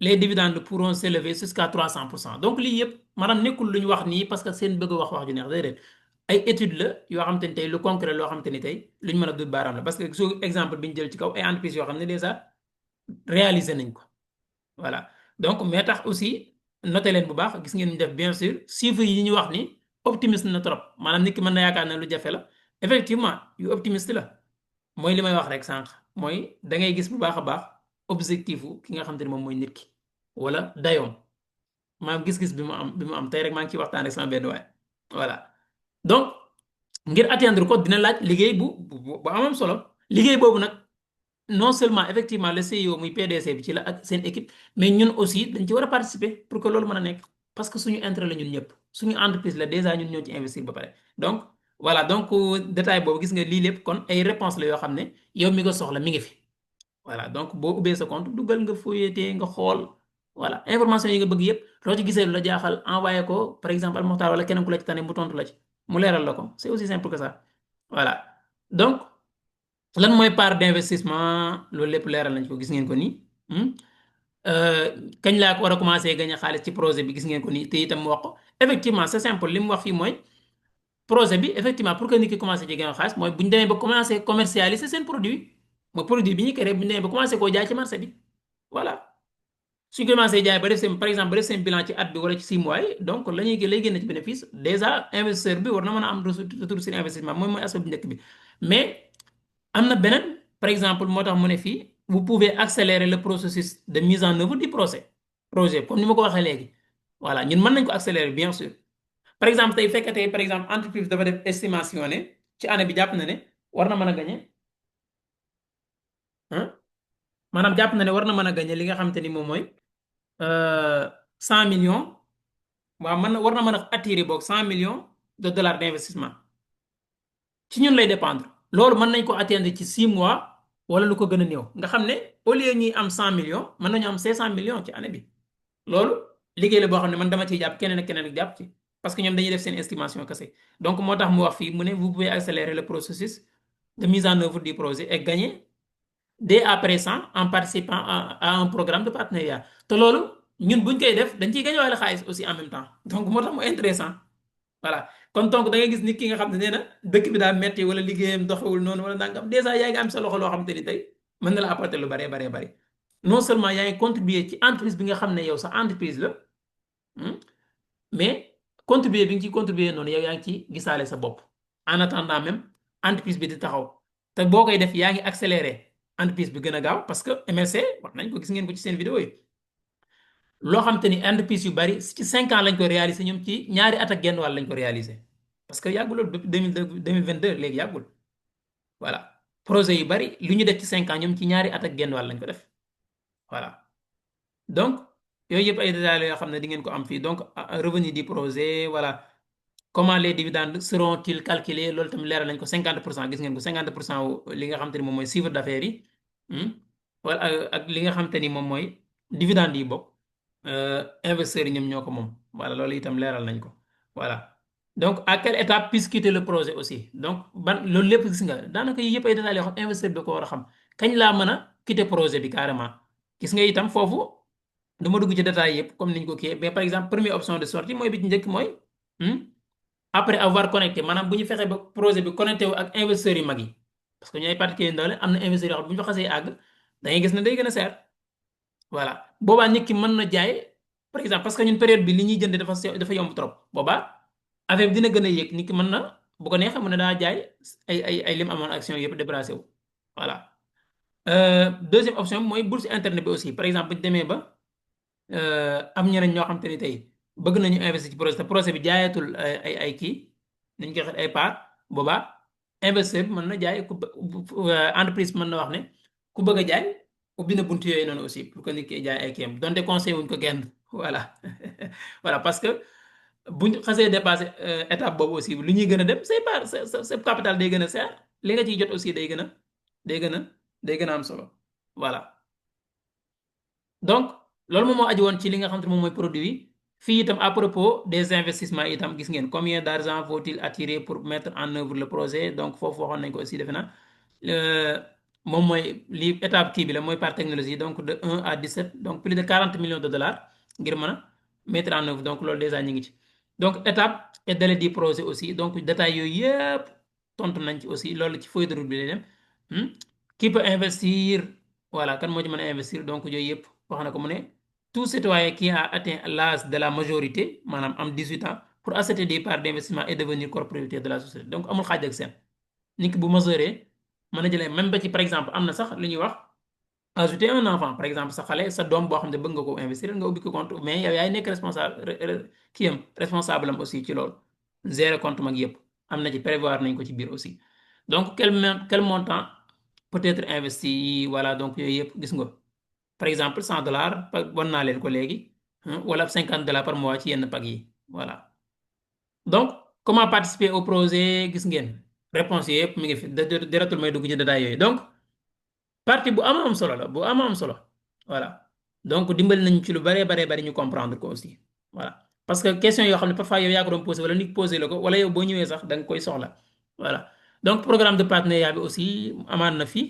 [SPEAKER 1] les dividendes pourront s'élever jusqu'à 300% donc lii yëpp maanaam nekkul lu ñu wax nii parce que seen bëgg wax ju neex déedéet ay études la yoo xam te ni tey lu concret loo xam te ni tey lu ñu mën a dut baaraam la parce que su exemple bi ñu jël ci kaw ay entreprises yoo xam ne déjà réalisé nañ ko voilà donc mais tax aussi noté leen bu baax gis ngeen ñu def bien sûr chiffres yi ñu wax ni optimiste na trop maanaam nit ki mën na yaakaar ne lu jafe la effectivement yu optimiste la mooy li may wax rek sànq mooy da ngay gis bu baax a baax objectifu ki nga xam te ne moom mooy nit ki wala dayoom maanaam gis-gis bi mu am tey rek maa ngi ciy waxtaan ak sama benn waay voilà donc ngir atteindre ko dina laaj liggéey bu amam solo liggéey boobu nag non seulement effectivement le CIO muy PDC bi ci la ak seen équipe mais ñun aussi dañ ci war a participer pour que loolu mën a nekk parce que suñu intérêt la ñun ñëpp suñu entreprise la déjà ñun ñoo ci investir ba pare donc voilà donc détail boobu gis nga lii lépp kon ay réponse la yoo xam ne yow mi ko soxla mi ngi fi voilà donc boo ubbee sa compte duggal nga fouilleté nga xool voilà information yi nga bëgg yëpp loo ci gisee lu la jaaxal envoyé ko par exemple al Mokhtar wala keneen ku la ci tane mu tontu la ci mu leeral la ko c'est aussi simple que ça voilà donc lan mooy part d'investissement loolu lépp leeral nañ ko gis ngeen ko nii hmm? Euh, kañ laa war a commencé gagner xaalis ci projet bi gis ngeen ko nii te itam mu wax ko effectivement c'est simple li mu wax fii mooy projet bi effectivement pour que nit ki commencé ci gagner xaalis mooy bu ñu demee ba commencé commercialiser seen produit mooy produit bi ñu créé bu ñu demee ba commencé koo jaay ci marché bi voilà suñ commencé jaay ba def seen par exemple ba def seen bilan ci at bi wala ci 6 mois yi donc la ñuy lay génne ci bénéfice déjà investisseur bi war na mën a am retour sur investissement mooy aspect bu njëkk bi mais am na beneen par exemple moo tax mu ne fii vous pouvez accélérer le processus de mise en œuvre du projet comme ni ma ko waxee léegi voilà ñun mën nañ ko accélérer bien sûr par exemple tey fekkatee par exemple entreprise dafa def estimation ne ci année bi jàpp na ne war na mën a gagner ah maanaam jàpp na ne war na mën a gagner li nga xamante ni moom mooy 100 millions waaw mën na war na mën a attirer boog 100 millions de dollars d'investissement ci ñun lay dépendre loolu mën nañ ko atteindre ci 6 mois wala lu ko gën a néew nga xam ne au lieu ñuy am 100 millions mën nañu am 500 millions ci année bi loolu liggéey la boo xam ne man dama ciy jàpp keneen ak keneen ak jàpp ci parce que ñoom dañuy def seen estimation kese donc moo tax mu wax fii mu ne vous pouvez accélérer le processus de mise en œuvre du projet et gagner dès à présent en participant à un programme de partenariat te loolu ñun buñ koy def dañ ciy gagné wàllu xaalis aussi en même temps donc moo tax mu intéressant voilà kon donc da ngay gis nit ki nga xam ne nee na dëkk bi daa metti wala liggéeyam doxewul noonu wala nangam dèjà yaa ngi am sa loxo loo xam te ni tey mën na la apporter lu baree baree bari non seulement yaa ngi contribuer ci entreprise bi nga xam ne yow sa entreprise la mais contribuer bi nga ciy contribuer noonu yow yaa ngi ci gisaale sa bopp en attendant même entreprise bi di taxaw te boo koy def yaa ngi accélérer entreprise bi gën a gaaw parce que MLC wax nañ ko gis ngeen ko ci seen vidéo yi loo xam te ni entreprise yu bari ci 5 ans lañ ko réaliser ñoom ci ñaari at ak genn wàll lañ ko réaliser parce que yàggul loolu depuis 2022 léegi yàggul voilà projet yu bari lu ñu def ci 5 ans ñoom ci ñaari at ak genn wàll lañ ko def voilà donc yooyu yëpp ay détails yoo xam ne di ngeen ko am fii donc revenu du projet voilà comment les dividendes seront-ils calculés loolu tamit leeral nañ ko 50% gis ngeen ko 50% li nga xam te ni moom mooy chiffre d'affaires yi wala ak li nga xam te ni moom mooy dividende yi bokk investisseurs yi ñoom ñoo ko moom voilà loolu itam leeral nañ ko voilà donc à quelle étape puisse quitter le projet aussi donc ban loolu lépp gis nga daanaka yii yëpp ay détails yoo xam investisseur bi da ko war a xam kañ laa mën a quitter projet bi carrément gis nga itam foofu du ma dugg ci détails yëpp comme niñ ko kii mais par exemple première option de sortie mooy bi ci njëkk mooy après avoir connecté maanaam bu ñu fexee ba projet bi connecté wu ak investisseurs yu mag yi parce que ñooy particulier ndaw leen am na investisseurs yoo xam bu ñu fa xasee àgg da ngay gis ne day gën a seer voilà boobaa nit ki mën na jaay par exemple parce que ñun période bi li ñuy jënd dafa yomb trop boobaa affaire bi dina gën a yéeg nit ki mën na bu ko neexee mën na daa jaay ay lim amoon action yëpp débarrassé wu voilà deuxième option mooy bourse internet bi aussi par exemple bu ñu demee ba am ñeneen ñoo xam te ni tey bëgg nañu investir ci projet te projet bi jaayatul ay kii nañ koy xet ay part boobaa investisseur bi mën na jaay entreprise mën na wax ne ku bëgg a jaay ubbi na buntu yooyu noonu aussi pour que nit ki jaay ay kiyam donte conseil wuñ ko genn voilà voilà parce que buñ xasee dépassé étape boobu aussi lu ñuy gën a dem say part sa capital day gën a seer li nga ciy jot aussi day gën a day gën a day gën a am solo voilà donc loolu moom moo aju woon ci li nga xam te moom mooy produit yi fii itam à propos des investissements itam gis ngeen combien d'argent faut-il attirer pour mettre en œuvre le projet donc foofu waxoon nañ ko aussi defe naa moom mooy lii étape kii bi la mooy par technologie donc de 1 à 17 donc plus de 40 millions de dollars ngir mën a mettre en œuvre donc loolu déjà ñu ngi ci donc étape et délai du projet aussi donc détails yooyu yëpp tontu nañ ci aussi loolu ci feuille de route bi lay dem qui peut investir voilà kan moo ci mën a investir donc yooyu yëpp wax na ko mu ne tout citoyen qui a atteint l'âge de la majorité maanaam am 18 ans pour acheter des parts d'investissement et devenir propriétaire de la société donc amul xaaj ak seen nit ki bu majeure mën a jëlee même ba ci par exemple am na sax li ñuy wax ajouter un enfant par exemple sa xale sa doom boo xam ne bëgg nga ko investir nga ubbi ko compte mais yow yaay nekk responsable kii am responsable am aussi ci loolu gérer compte mag yëpp am na ci prévoir nañ ko ci biir aussi donc quel montant peut-être investi yi voilà donc yooyu yëpp gis nga par exemple $100 wan naa leen ko léegi wala $50 par mois ci yenn pag yi voilà donc comment participer au projet gis ngeen réponse yi yëpp mi ngi fi deratul may dugg ci détail yooyu donc partie bu ama am solo la bu ama am solo voilà donc dimbali nañu ci lu baree baree bari ñu comprendre ko aussi voilà parce que question yoo xam ne parfois yow yaa ko doon posé wala nit posé la ko wala yow boo ñëwee sax da nga koy soxla voilà donc programme de partenariat bi aussi amaan na fi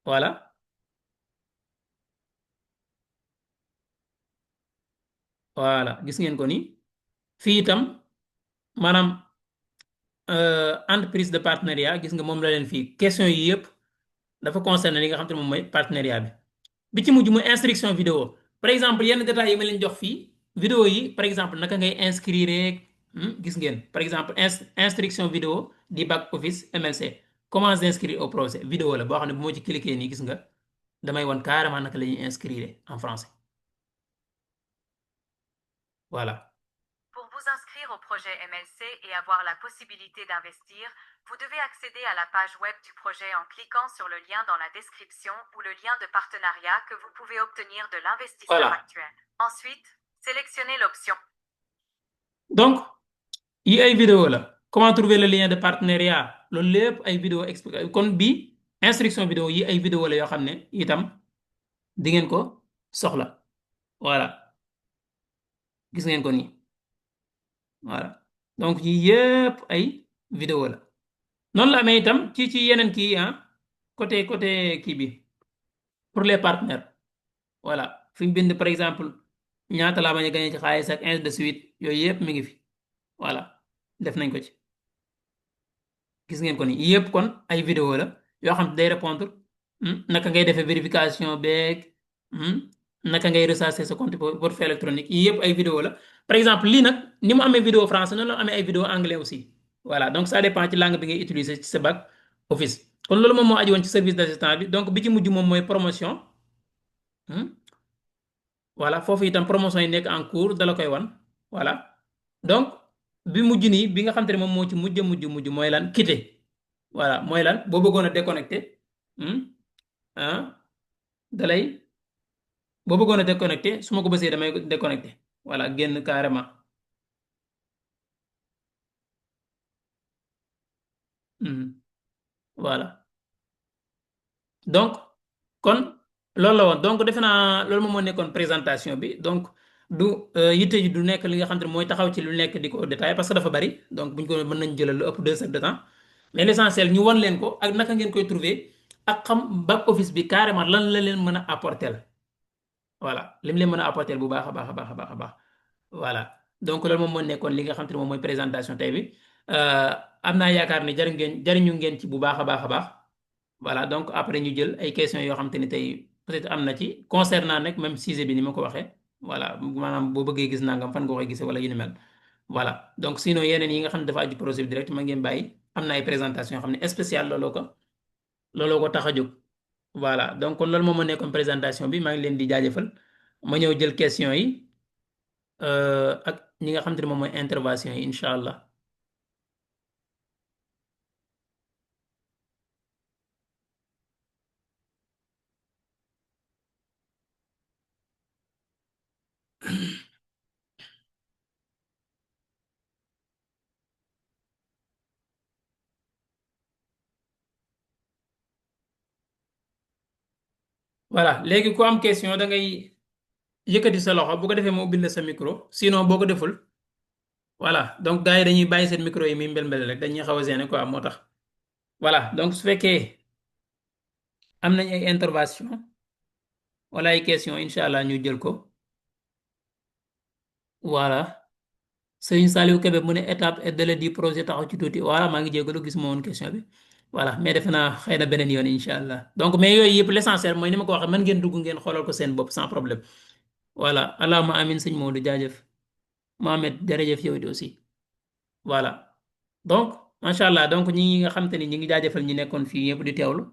[SPEAKER 1] voilà voilà gis ngeen ko ni fii itam maanaam entreprise de partenariat gis nga moom la leen fii question yi yëpp dafa concerné li nga xam te ne moom mooy partenariat bi ci mujj muy instruction vidéo par exemple yenn détails yi ma leen jox fii vidéo yi par exemple naka ngay inscrire gis ngeen par exemple instruction vidéo di back office MLC comment s'inscrire au projet vidéo la boo xam ne bu moo ci cliquer nii gis nga damay wan carrément naka la ñuy inscrire en français voilà.
[SPEAKER 2] Pour vous inscrire au projet MLC et avoir la possibilité d'investir, vous devez accéder à la page web du projet en cliquant sur le lien dans la description ou le lien de partenariat que vous pouvez obtenir de l'investisseur
[SPEAKER 1] Voilà.
[SPEAKER 2] actuel. Ensuite, sélectionnez l'option.
[SPEAKER 1] Donc, yi ay vidéo la comment trouver le lien de partenariat loolu lépp ay vidéo expliqué kon bi instruction vidéo yi ay vidéo la yoo xam ne itam di ngeen ko soxla voilà gis ngeen ko nii voilà donc yi yëpp ay vidéo la noonu la amee itam ci yeneen kii côté kii bi pour les partenaires voilà fi ñu bind par exemple ñaata laa bañ a gagné ci xaalis ak ainsi de suite yooyu yëpp mi ngi fi voilà def nañ ko ci gis ngeen ko ni yëpp kon ay vidéo la yoo xam ne day répondre naka ngay defee vérification beeg naka ngay rechercher sa compte portefeuille électronique yii yëpp ay vidéo la par exemple lii nag ni mu amee vidéo français noonu la amee ay vidéo anglais aussi voilà donc ça dépend ci langue bi ngay utiliser ci sa back office kon loolu moom moo aju woon ci service d'assistance bi donc bi ci mujj moom mooy promotion voilà foofu itam promotion yi nekk en cours dala koy wan voilà donc bi mujj nii bi nga xam te ne moom moo ci mujj mooy lan quitter voilà mooy lan boo bëggoon a déconnecté ah dalay boo bëggoon a déconnecté su ma ko bësee damay déconnecté voilà génn carrément voilà donc kon loolu la woon donc defe naa loolu moom moo nekkoon présentation bi donc du yitte ji du nekk li nga xam te ne mooy taxaw ci lu nekk di ko détaillé parce que dafa bari donc buñ ko mën nañ jëlal lu ëpp 2 heures de temps mais l'essentiel ñu won leen ko ak naka ngeen koy trouver ak xam back office bi carrément lan la leen mën a apporter voilà lim leen mën a apporter bu baax a baax a baax a baax a baax voilà donc loolu moom moo nekkoon li nga xam te ne moom mooy présentation tey bi am naa yaakaar ne jariñu ngeen ci bu baax a baax a baax voilà donc après ñu jël ay questions yoo xam te ne tey peut-être am na ci concernant nag même sujet bi ni ma ko waxee voilà maanaam boo bëggee gis nangam fan nga koy gisee wala yu ni mel voilà donc sinon yeneen yi nga xam ne dafa aju projet bi direct ma ngeen bàyyi am na ay présentation yoo xam ne spécial looloo ko tax a jóg voilà donc kon loolu moom moo nekkoon présentation bi maa ngi leen di jaajëfal ma ñëw jël question yi ak ñi nga xam te ne moom mooy intervention yi incha allah. voilà léegi ku am question da ngay yëkkati sa loxo bu ko defee ma ubbil la sa micro sinon boo ko deful voilà donc gars yi dañuy bàyyi seen micro yi muy mbel-mbel rek dañuy xaw a gêner quoi moo tax voilà donc su fekkee am nañ ay intervention wala ay question incha allah ñu jël ko voilà Serigne Saliou Kébé mu ne étape et délai du projet taxaw ci tuuti voilà maa ngi jégalu gis ma woon question bi voilà mais defe naa xëy na beneen yoon incha allah donc mais yooyu yëpp l'essentiel mooy ni ma ko waxee mën ngeen dugg ngeen xoolal ko seen bopp sans problème voilà allahumma amin sëñ Maodo jaajëf Mohamed jërëjëf yow it aussi voilà donc macha allah donc ñi nga xam te ni ñi ngi jaajëfal ñi nekkoon fii yëpp di teewlu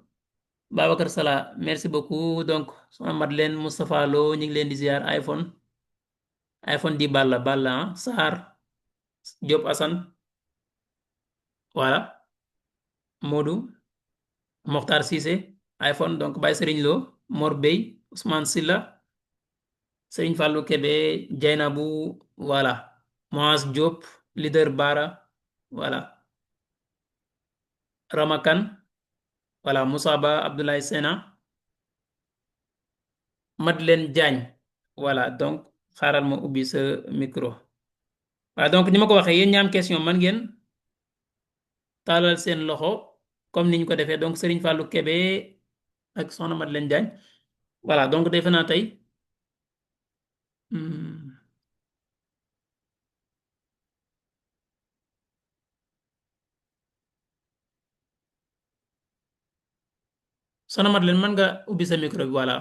[SPEAKER 1] Babacar Sala merci beaucoup donc soxna Madeleine Moustapha Lo ñu ngi leen di ziar iPhone di Balla Sarr Diop Assane voilà Modou Mokhtar Cissé iPhone donc Baye Serigne Lo Mor Bey Ousmane Silla Serigne Fallou Kébé Dieynabou voilà Moaz Diop leader Bara voilà Ramakan voilà Moussa Ba Abdoulaye Sena Madeleine Diagne voilà donc xaaral ma ubbi sa micro voilà donc ni ma ko waxee yéen ñi am question man ngeen taalal seen loxo comme ni ñu ko defee donc Serigne Fallou Kébé ak Soxna Madeleine Diagne voilà donc defe naa tey hmm, Soxna Madeleine mën nga ubbi sa micro bi voilà.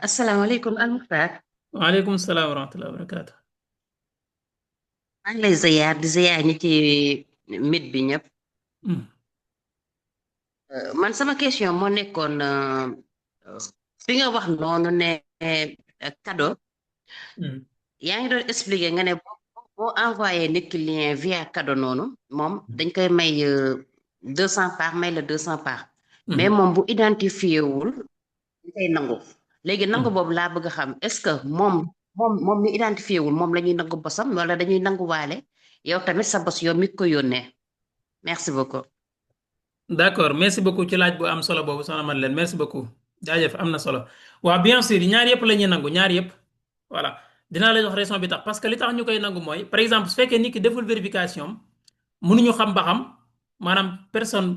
[SPEAKER 3] asalaamaaleykum Al Muxtaar.
[SPEAKER 1] waaleykum salaam wa rahmatulah wa barakaatu.
[SPEAKER 3] maa ngi lay ziyaar di ziyaar ñi ci mit bi ñëpp.
[SPEAKER 1] Hmm,
[SPEAKER 3] man sama question moo nekkoon fi nga wax noonu ne cadeau
[SPEAKER 1] hmm,
[SPEAKER 3] yaa ngi doon expliquer nga ne boo envoyé nit ki lien via cadeau noonu moom dañ koy may 200 parts may la 200 parts mais
[SPEAKER 1] hmm,
[SPEAKER 3] moom bu identifié wul dañ koy nangu léegi nangu
[SPEAKER 1] hmm.
[SPEAKER 3] boobu laa bëgg a xam est-ce que moom mi identifié wul moom la ñuy nangu bosam wala dañuy nangu waale yow tamit sa bos yow mi ko yónnee merci beaucoup.
[SPEAKER 1] D'accord merci beaucoup ci laaj bu am solo boobu Soxna Madeleine merci beaucoup jaajëf am na solo waaw bien sûr ñaar yëpp la ñuy nangu ñaar yëpp voilà dinaa la jox raison bi tax parce que li tax ñu koy nangu mooy par exemple su fekkee nit ki deful vérification mënuñu xam ba xam maanaam personne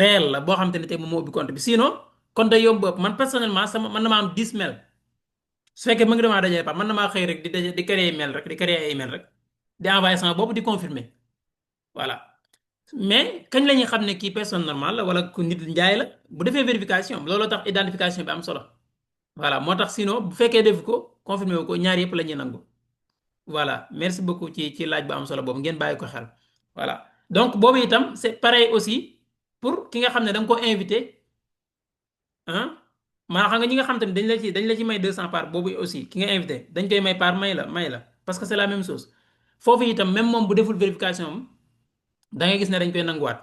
[SPEAKER 1] réelle la boo xam te ne tey moom moo ubbi compte bi sinon kon day yomb ëpp man personnellement sama man na ma am 10 mail su fekkee mu ngi damaa dajale pa man na maa xëy rek di daje di créer email rek di créer ay email rek di envoyer sama bopp di confirmer voilà mais kañ la ñuy xam ne kii personne normale la wala ku nit njaay la bu defee vérification looloo tax identification bi am solo voilà moo tax sinon bu fekkee def ko confirmer wu ko ñaar yëpp la ñuy nangu voilà merci beaucoup ci laaj bu am solo boobu ngeen bàyyi ko xel voilà donc boobu itam c'est pareil aussi pour ki nga xam ne da nga ko invité ah maa xam nga ñi nga xam tamit dañ la ci may 200 par boobu aussi ki nga invité dañ koy may par may la parce que c'est la même chose foofu itam même moom bu deful vérification am da ngay gis ne dañ koy nanguwaat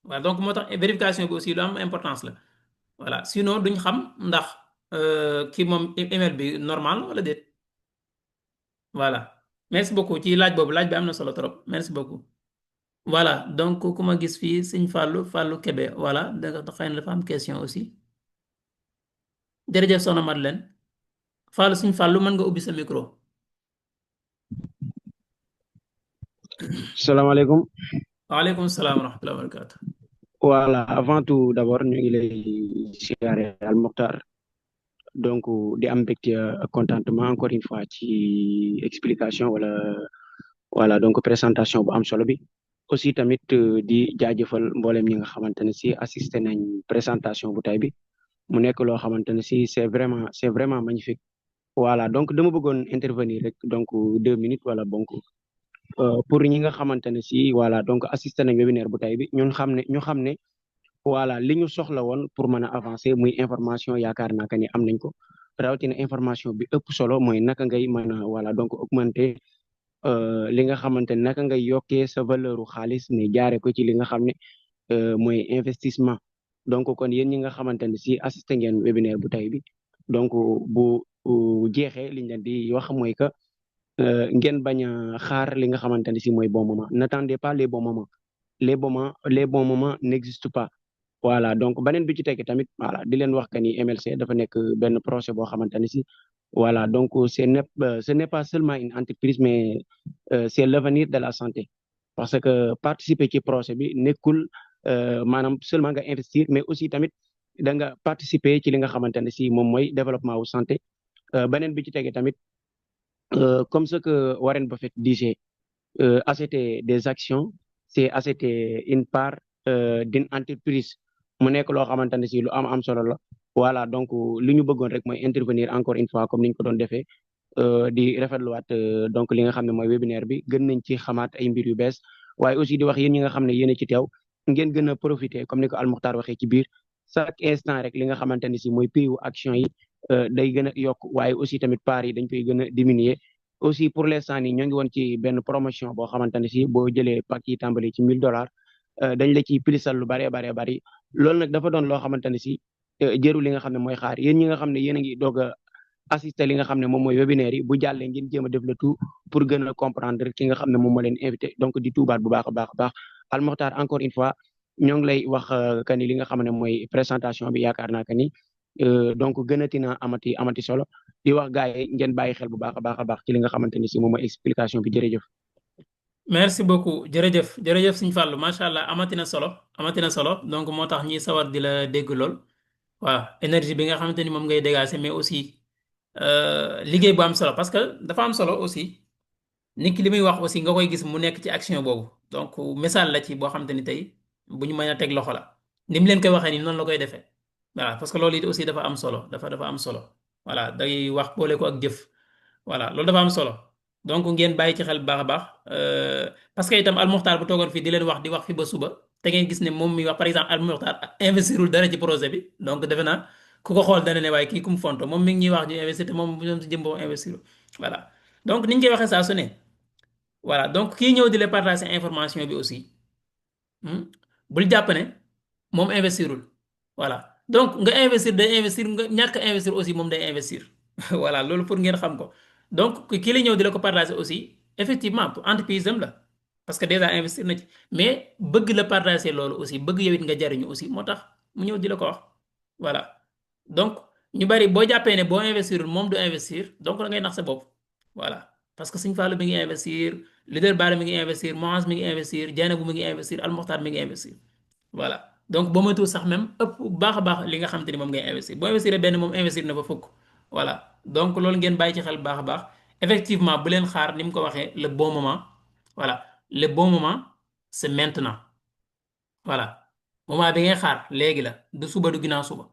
[SPEAKER 1] voilà donc moo tax vérification bi aussi lu am importance la voilà sinon duñ xam ndax kii moom email bi normal wala déet voilà merci beaucoup ci laaj boobu laaj bi am na solo trop merci beaucoup voilà donc ku ma gis fii sëñ Fallou Kébé voilà da xëy na dafa am question aussi jërëjëf soxna Madeleine sëñ Fallou mën nga ubbi sa micro.
[SPEAKER 4] salaamaaleykum.
[SPEAKER 1] waaleykum salaam wa rahmatulah wa barakaatu.
[SPEAKER 4] Voilà avant tout d'abord ñu ngi lay siyaare Al Mokhtar donc di am mbégte ak contentement encore une fois ci explication wala donc présentation bu am solo bi aussi tamit di jaajëfal mboolem ñi nga xamante ne si assisté nañ présentation bu tay bi mu nekk loo xamante ne si c'est vraiment magnifique. Voilà donc dama bëggoon intervenir rek donc 2 minutes wala donc pour ñi nga xamante ne si voilà donc assisté nañ webinaire bu tay bi ñu xam ne voilà li ñu soxla woon pour mën a avancer muy information yaakaar naa que ni am nañ ko rawatina information bi ëpp solo mooy naka ngay mën a voilà donc augmenter li nga xamante ne naka ngay yokkee sa valeur u xaalis mais jaare ko ci li nga xam ne mooy investissement donc kon yéen ñi nga xamante ne si assisté ngeen webinaire bu tay bi donc bu jeexee liñ leen di wax mooy que ngeen bañ a xaar li nga xamante ne si mooy bon moment n'attendez pas les bons moments les bons moments n'existent pas. Voilà donc beneen bi ci tekki tamit voilà di leen wax que ni MLC dafa nekk benn projet boo xamante ne si voilà donc ce n'est pas seulement une entreprise mais c'est l'avenir de la santé parce que participer ci projet bi nekkul maanaam seulement nga investir mais aussi tamit da nga participer ci li nga xamante ne si moom mooy développement wu santé beneen bi ci tege tamit comme ce que Warren Buffett disait acheter des actions c'est acheter une part d'une entreprise mu nekk loo xamante ne si lu am solo la voilà donc li ñu bëggoon rek mooy intervenir encore une fois comme ni ñu ko doon defee di rafetluwaat donc li nga xam ne mooy webinaire bi gën nañ ci xamaat ay mbir yu bees waaye aussi di wax yéen ñi nga xam ne yéen a ci teew ngeen gën a profiter comme ni ko Al Mokhtar waxee ci biir chaque instant rek li nga xamante ni si mooy prix wu action yi day gën a yokk waaye aussi tamit part yi dañ koy gën a diminuer aussi pour l'instant nii ñoo ngi woon ci benn promotion boo xamante ne si boo jëlee pack yi tàmbali ci $1000 dañ la ciy plisal lu baree baree bari loolu nag dafa doon loo xamante ne si jëru li nga xam ne mooy xaar yéen ñi nga xam ne yéen a ngi doog a assister li nga xam ne moom mooy webinaire yi bu jàllee ngeen jéem a def le tout pour gën a comprendre ki nga xam ne moom moo leen invité donc di tuubaat bu baax a baax a baax Al Mokhtar encore une fois ñoo ngi lay wax que ni li nga xam ne mooy présentation bi yaakaar naa que ni donc gënati na amati solo di wax gars yi ngeen bàyyi xel bu baax a baax ci li nga xamante ni si moom mooy explication bi jërëjëf.
[SPEAKER 1] merci beaucoup jërëjëf Sëñ Fallou macha allah amati na solo donc moo tax ñuy sawar di la dégg lool waaw énergie bi nga xamante ni moom ngay dégager mais aussi liggéey bu am solo parce que dafa am solo aussi nit ki li muy wax aussi nga koy gis mu nekk ci action boobu donc message la ci boo xamante ni tey bu ñu mën a teg loxo la ni mu leen koy waxee ni noonu la koy defee voilà parce que loolu it aussi dafa am solo dafa am solo voilà day wax boole ko ak jëf voilà loolu dafa am solo donc ngeen bàyyi ci xel bu baax a baax parce que itam Al Mokhtar bu toogoon fii di leen wax di wax fi ba suba te ngeen gis ne moom mi wax par exemple Al Mokhtar investirul dara ci projet bi donc defe naa ku ko xool dana ne waaye kii ku mu fonto moom mi ngi ñuy wax ñu investir te moom ñoom si jëm boobu investir voilà donc niñ koy waxee saa su ne voilà donc kii ñëw di la partager information bi aussi bul jàpp ne moom investirul voilà donc nga investir day investir nga ñàkk a investir aussi moom day investir voilà loolu pour ngeen xam ko donc kii la ñëw di la ko partager aussi effectivement pour entreprise am la parce que déjà investir na ci mais bëgg la partager loolu aussi bëgg yow it nga jariñu aussi moo tax mu ñëw di la ko wax voilà donc ñu bari boo jàppee ne boo investirul moom du investir donc da ngay nax sa bopp voilà parce que Sëñ Fallou mi ngi investir leader Bara mi ngi investir Moaz mi ngi investir Dieynabou mi ngi investir Al Mokhtar mi ngi investir voilà donc boo moytuwul sax même ëpp baax a baax li nga xamante ni moom ngay investir boo investir benn moom investir na fa fukk voilà donc loolu ngeen bàyyi ci xel baax a baax effectivement bu leen xaar ni mu ko waxee le bon moment voilà le bon moment c'est maintenant voilà moment bi ngay xaar léegi la du suba du ginnaaw suba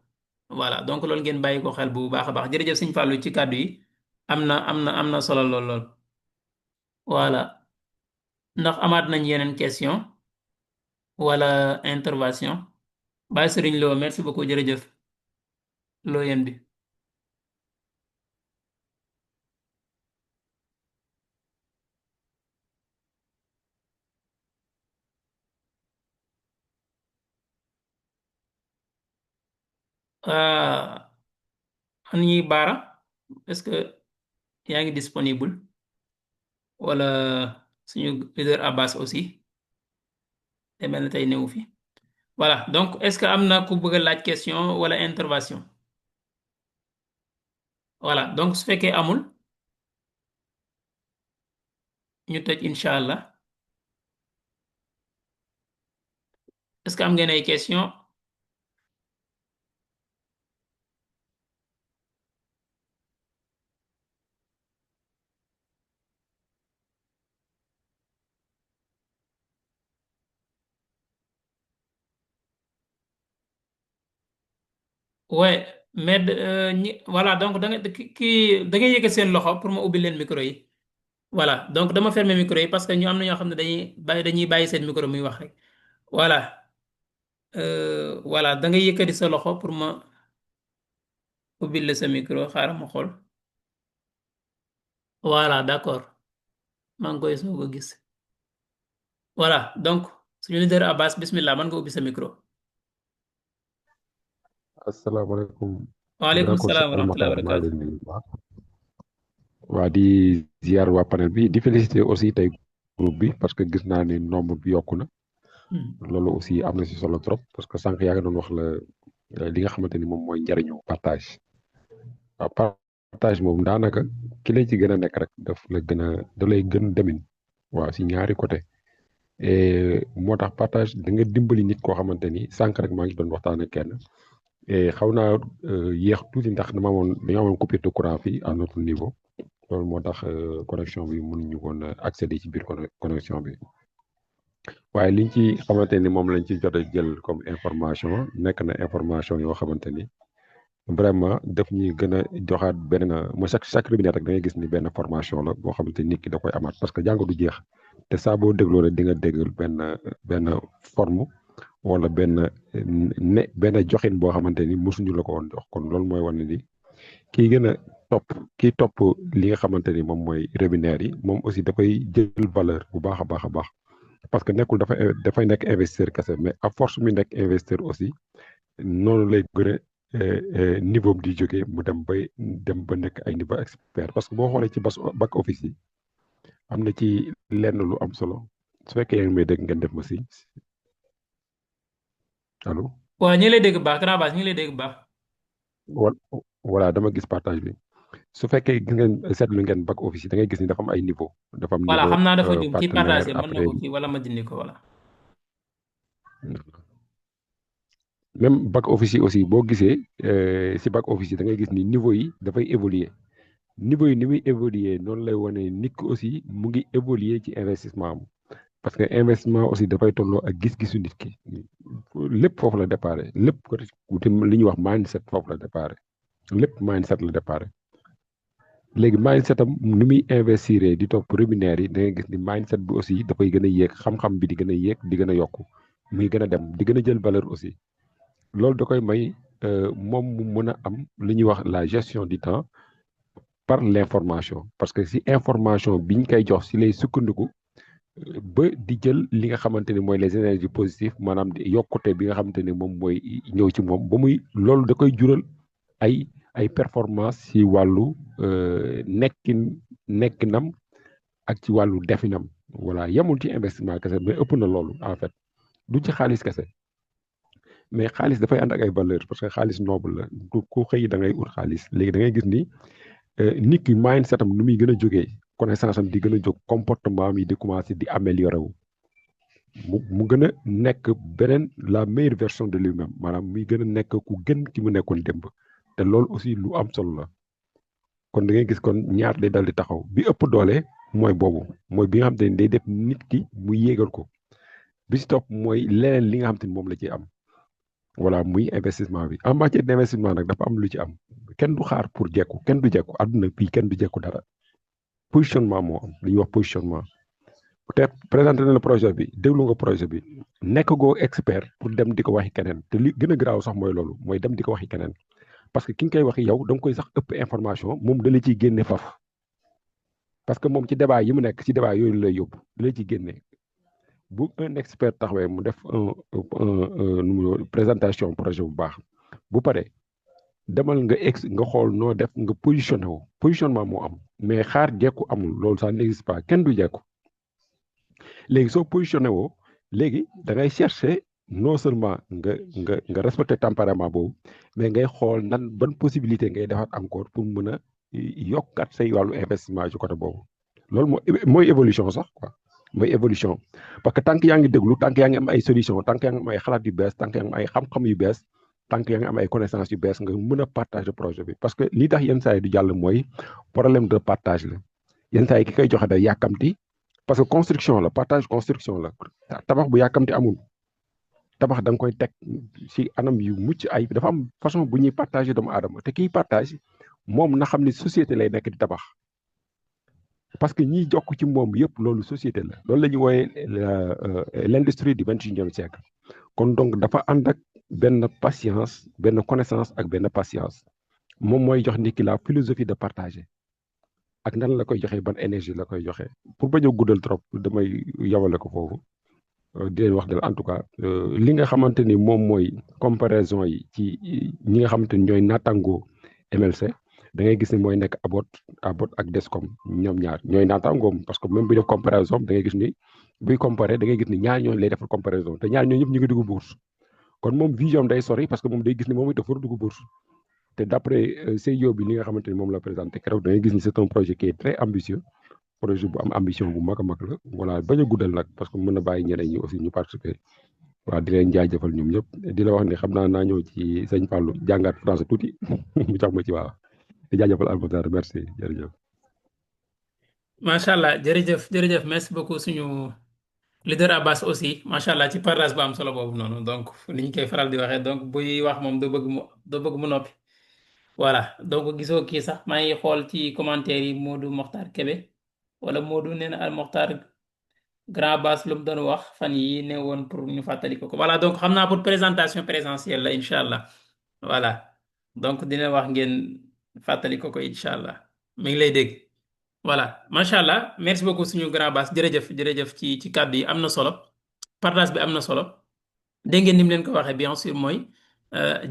[SPEAKER 1] voilà donc loolu ngeen bàyyi ko xel bu baax a baax jërëjëf Sëñ Fallou ci kàddu yi am na solo lool voilà ndax amaat nañ yeneen question wala intervention Baye Serigne Lo merci beaucoup jërëjëf loo yéen bi an ñi Baara est-ce que yaa ngi disponible wala suñu leader Abbas aussi te mel na tey newu fi voilà donc est-ce que am na ku bëgg a laaj question wala intervention voilà donc su fekkee amul ñu tëj incha allah est-ce que am ngeen ay question ouais mais voilà donc da nga kii da ngay yëkkat seen loxo pour ma ubbi leen micro yi voilà donc dama fermer micro yi parce que ñu am na ñoo xam ne dañuy bàyyi seen micro muy wax rek voilà voilà da ngay yëkkati sa loxo pour ma ubbi la sa micro xaaral ma xool voilà d'accord maa ngi koy soog a gis voilà donc suñu leader Abbas bismillah man nga ubbi sa micro.
[SPEAKER 5] asalaamaaleykum.
[SPEAKER 1] waaleykum
[SPEAKER 5] grand
[SPEAKER 1] salaam wa
[SPEAKER 5] Al
[SPEAKER 1] rahmatulah wa
[SPEAKER 5] Mokhtar maa ngi
[SPEAKER 1] barakaatu.
[SPEAKER 5] leen di nuyu bu baax. waa di ziar waa panel bi di féliciter aussi tey groupe bi parce que gis naa ni nombre bi yokku na loolu aussi am na si solo trop parce que sànq yaa ngi doon wax la li nga xamante ni moom mooy njariñu partage waaw partage moom daanaka ki lay ci gën a nekk rek da lay gën demin waaw si ñaari côté et moo tax partage da nga dimbali nit koo xamante ni sànq rek maa ngi doon waxtaan ak kenn et xaw naa yéex tuuti ndax dañoo amoon coupure de courant fii à notre niveau loolu moo tax connexion bi mënuñu woon accéder ci biir connexion bi waaye liñ ci xamante ni moom lañ ci jot a jël comme information nekk na information yoo xamante ni vraiment daf ñuy gën a joxaat benn mooy chaque webinaire rek da ngay gis ni benn formation la boo xamante ni nit ki da koy amaat parce que jàng du jeex te saa boo dégloo rek di nga dégg benn forme wala benn joxin boo xamante ni mosuñu la ko woon jox kon loolu mooy wane ni kii gën a topp kii topp li nga xamante ni moom mooy webinaire yi moom aussi dafay jël valeur bu baax a baax a baax parce que nekkul dafay nekk investisseur kese mais à force mi nekk investisseur aussi noonu lay gën a niveau di jógee mu dem ba nekk ay niveau expert parce que boo xoolee ci back office yi am na ci lenn lu am solo su fekkee yaa ngi may dégg ngeen def ma si allo.
[SPEAKER 1] waaw ñu ngi lay dégg bu baax grand base ñu ngi lay dégg bu baax.
[SPEAKER 5] voilà dama gis partage bi su fekkee gis ngeen seetlu ngeen back office yi da ngay gis ni dafa am ay niveau dafa am
[SPEAKER 1] voilà
[SPEAKER 5] niveau
[SPEAKER 1] xam naa dafa jum ci
[SPEAKER 5] partenaire
[SPEAKER 1] partagé mën na
[SPEAKER 5] après
[SPEAKER 1] ko kii wala ma dindi ko voilà.
[SPEAKER 5] même back office yi aussi boo gisee si back office yi da ngay gis ni niveau yi dafay évoluer niveau yi ni muy évoluer noonu lay wane nit ki aussi mu ngi évoluer ci investissement am parce que investissement aussi dafay tolloo ak gis-gisu nit ki lépp foofu la déparé lépp côté li ñuy wax mindset foofu la déparé lépp mindset la déparé léegi mindset am ni muy investir di topp webinaire yi da ngay gis ni mindset bi aussi dafay gën a yéeg xam-xam bi di gën a yéeg di gën a yokku muy gën a dem di gën a jël valeur aussi loolu da koy may moom mu mën a am li ñuy wax la gestion du temps par l'information parce que si information biñ koy jox si lay sukkandiku ba di jël li nga xamante ni mooy les énergies positives maanaam di yokkute bi nga xamante ni moom mooy ñëw ci moom ba muy loolu da koy jural ay performance ci wàllu nekkinam ak ci wàllu definam voilà yemul ci investissement kese mais ëpp na loolu en fait du ci xaalis kese mais xaalis dafay ànd ak ay valeur parce que xaalis noble la ku xëy da ngay ut xaalis léegi da ngay gis ni nit ki mindset am nu muy gën a jógee connaissance am di gën a jóg comportement am yi di commencer di améliorer wu mu gën a nekk beneen la meilleure version de lui-même maanaam muy gën a nekk ku gën ki mu nekkoon démb te loolu aussi lu am solo la kon da ngay gis kon ñaar day dal di taxaw bi ëpp doole mooy boobu mooy bi nga xam te ne day def nit ki mu yéegal ko bi si topp mooy leneen li nga xam te ni moom la ciy am voilà muy investissement bi en matière d' investissement nag dafa am lu ci am kenn du xaar pour jekku kenn du jekku àdduna bii kenn du jekku dara positionnement moo am li ñuy wax positionnement peut-être présenté na la projet bi déglu nga projet bi nekk goo expert pour dem di ko waxi keneen te li gën a garaaw sax mooy loolu mooy dem di ko waxi keneen parce que ki nga koy waxi yow da nga koy sax ëpp information moom da la ciy génne faf parce que moom ci débat yi mu nekk ci débat yooyu lay yóbbu da la ciy génne bu un expert taxawee mu def présentation projet bu baax bu pare demal nga xool noo def nga positionné wu positionnement moo am mais xaar jekku amul loolu ça n'existe pas kenn du jekku léegi soo positionné woo léegi da ngay chercher non seulement nga respecter tempérament boobu mais ngay xool nan ban possibilité ngay defaat encore pour mën a yokkat say wàllu investissement ci côté boobu loolu mooy évolution sax quoi mooy évolution parce que tant que yaa ngi déglu tant que yaa ngi am ay solution tant que yaa ngi am ay xalaat yu bees tant que yaa ngi am ay xam-xam yu bees tant que yaa ngi am ay connaissances yu bees nga mën a partager projet bi parce que li tax yenn saa yi du jàll mooy problème de partage la yenn saa yi ki koy joxe day yàkkamti parce que construction la partage construction la tabax bu yàkkamti amul tabax da nga koy teg ci anam yu mucc ay dafa am façon bu ñuy partager doomu aadama te kiy partage moom na xam ni société lay nekk di tabax parce que ñiy jokk ci moom yëpp loolu société la loolu la ñuy wooyee l'industrie du 21e siècle kon donc dafa ànd ak benn patience benn connaissance ak benn patience moom mooy jox nit ki la philosophie de partager ak nan la koy joxee ban énergie la koy joxee pour bañ a guddal trop damay yawale ko foofu di leen wax de en tout cas li nga xamante ni moom mooy comparaison yi ci ñi nga xamante ni ñooy naatangoo MLC da ngay gis ni mooy nekk Abot ak Descom ñoom ñaar ñooy naataangoom parce que même bu def comparaison da ngay gis ni buy comparé da ngay gis ni ñaar ñooñu lay defal comparaison te ñaar ñooñu ñëpp ñu ngi dugg bourse kon moom vision day sori parce que moom day gis ni moom it dafa dugg bourse te d' après CEO bi li nga xamante ni moom la présenté keroog da ngay gis ni c' est un projet qui est très ambitieux projet bu am ambition bu mag a mag la voilà bañ a guddal nag parce que mën na bàyyi ñeneen ñi aussi ñu participer waaw di leen jaajëfal ñoom ñëpp di la wax ne xam naa ñëw ci sëñ Fallou jàngat français tuuti mu jox ma ci waaw di jaajëfal Almatar merci jërëjëf.
[SPEAKER 1] macha allah jërëjëf merci beaucoup suñu leader Abbas aussi macha allah ci partage bu am solo boobu noonu donc ni ñu koy faral di waxee donc buy wax moom doo bëgg mu noppi. voilà donc gisoo kii sax maa ngi xool ci commentaire yi Modou Mokhtar Kébé wala Modou nee na al Mokhtar grand bass lu mu doon wax fan yi ne woon pour ñu fàttali ko voilà donc xam naa pour présentation présentielle la incha allah voilà donc dina wax ngeen fàttali ko incha allah mi ngi lay dégg voilà macha allah merci beaucoup suñu grand bass jërëjëf ci kàddu yi am na solo partage bi am na solo dégg ngeen ni mu leen ko waxee bien sûr mooy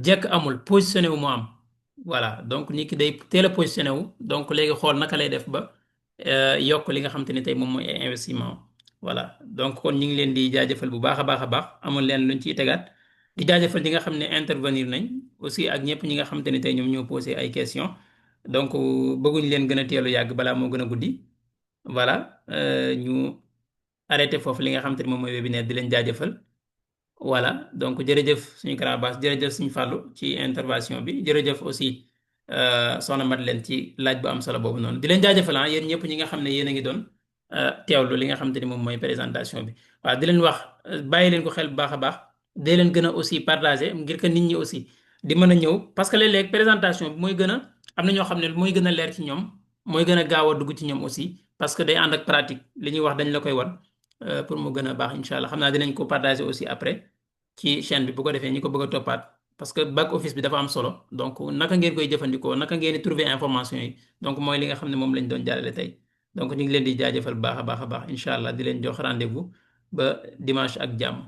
[SPEAKER 1] jekk amul positionné wu moo am voilà donc nit ki day teel a positionné wu donc léegi xool naka lay def ba yokk li nga xam te ne tey moom mooy ay investissement voilà donc kon ñu ngi leen di jaajëfal bu baax a baax amul leen luñ ciy tegaat di jaajëfal ñi nga xam ne intervenir nañ aussi ak ñëpp ñi nga xam te ne tey ñoom ñoo posé ay questions donc bëgguñ leen gën a teelu yàgg balaa moo gën a guddi voilà ñu arrêté foofu li nga xam te ne moom mooy webinaire di leen jaajëfal voilà donc jërëjëf suñu grand bass jërëjëf suñu fàllu ci intervention bi jërëjëf aussi soxna Madeleine ci laaj bu am solo boobu noonu di leen jaajëfal yéen ñëpp ñi nga xam ne yéen a ngi doon teewlu li nga xam te ni moom mooy présentation bi waaw di leen wax bàyyi leen ko xel bu baax a baax dee leen gën a aussi partager ngir que nit ñi aussi di mën a ñëw parce que léeg-léeg présentation bi mooy gën a am na ñoo xam ne mooy gën a leer ci ñoom mooy gën a gaaw a dugg ci ñoom aussi parce que day ànd ak pratique li ñuy wax dañ la koy wan pour mu gën a baax incha allah xam naa dinañ ko partager aussi après ci chaîne bi bu ko defee ñi ko bëgg a toppaat parce que back office bi dafa am solo donc naka ngeen koy jëfandikoo naka ngeen di trouver information yi donc mooy li nga xam ne moom lañ doon jàllale tey donc ñu ngi leen di jaajëfal baax a baax incha allah di leen jox rendez-vous ba dimanche ak jàmm.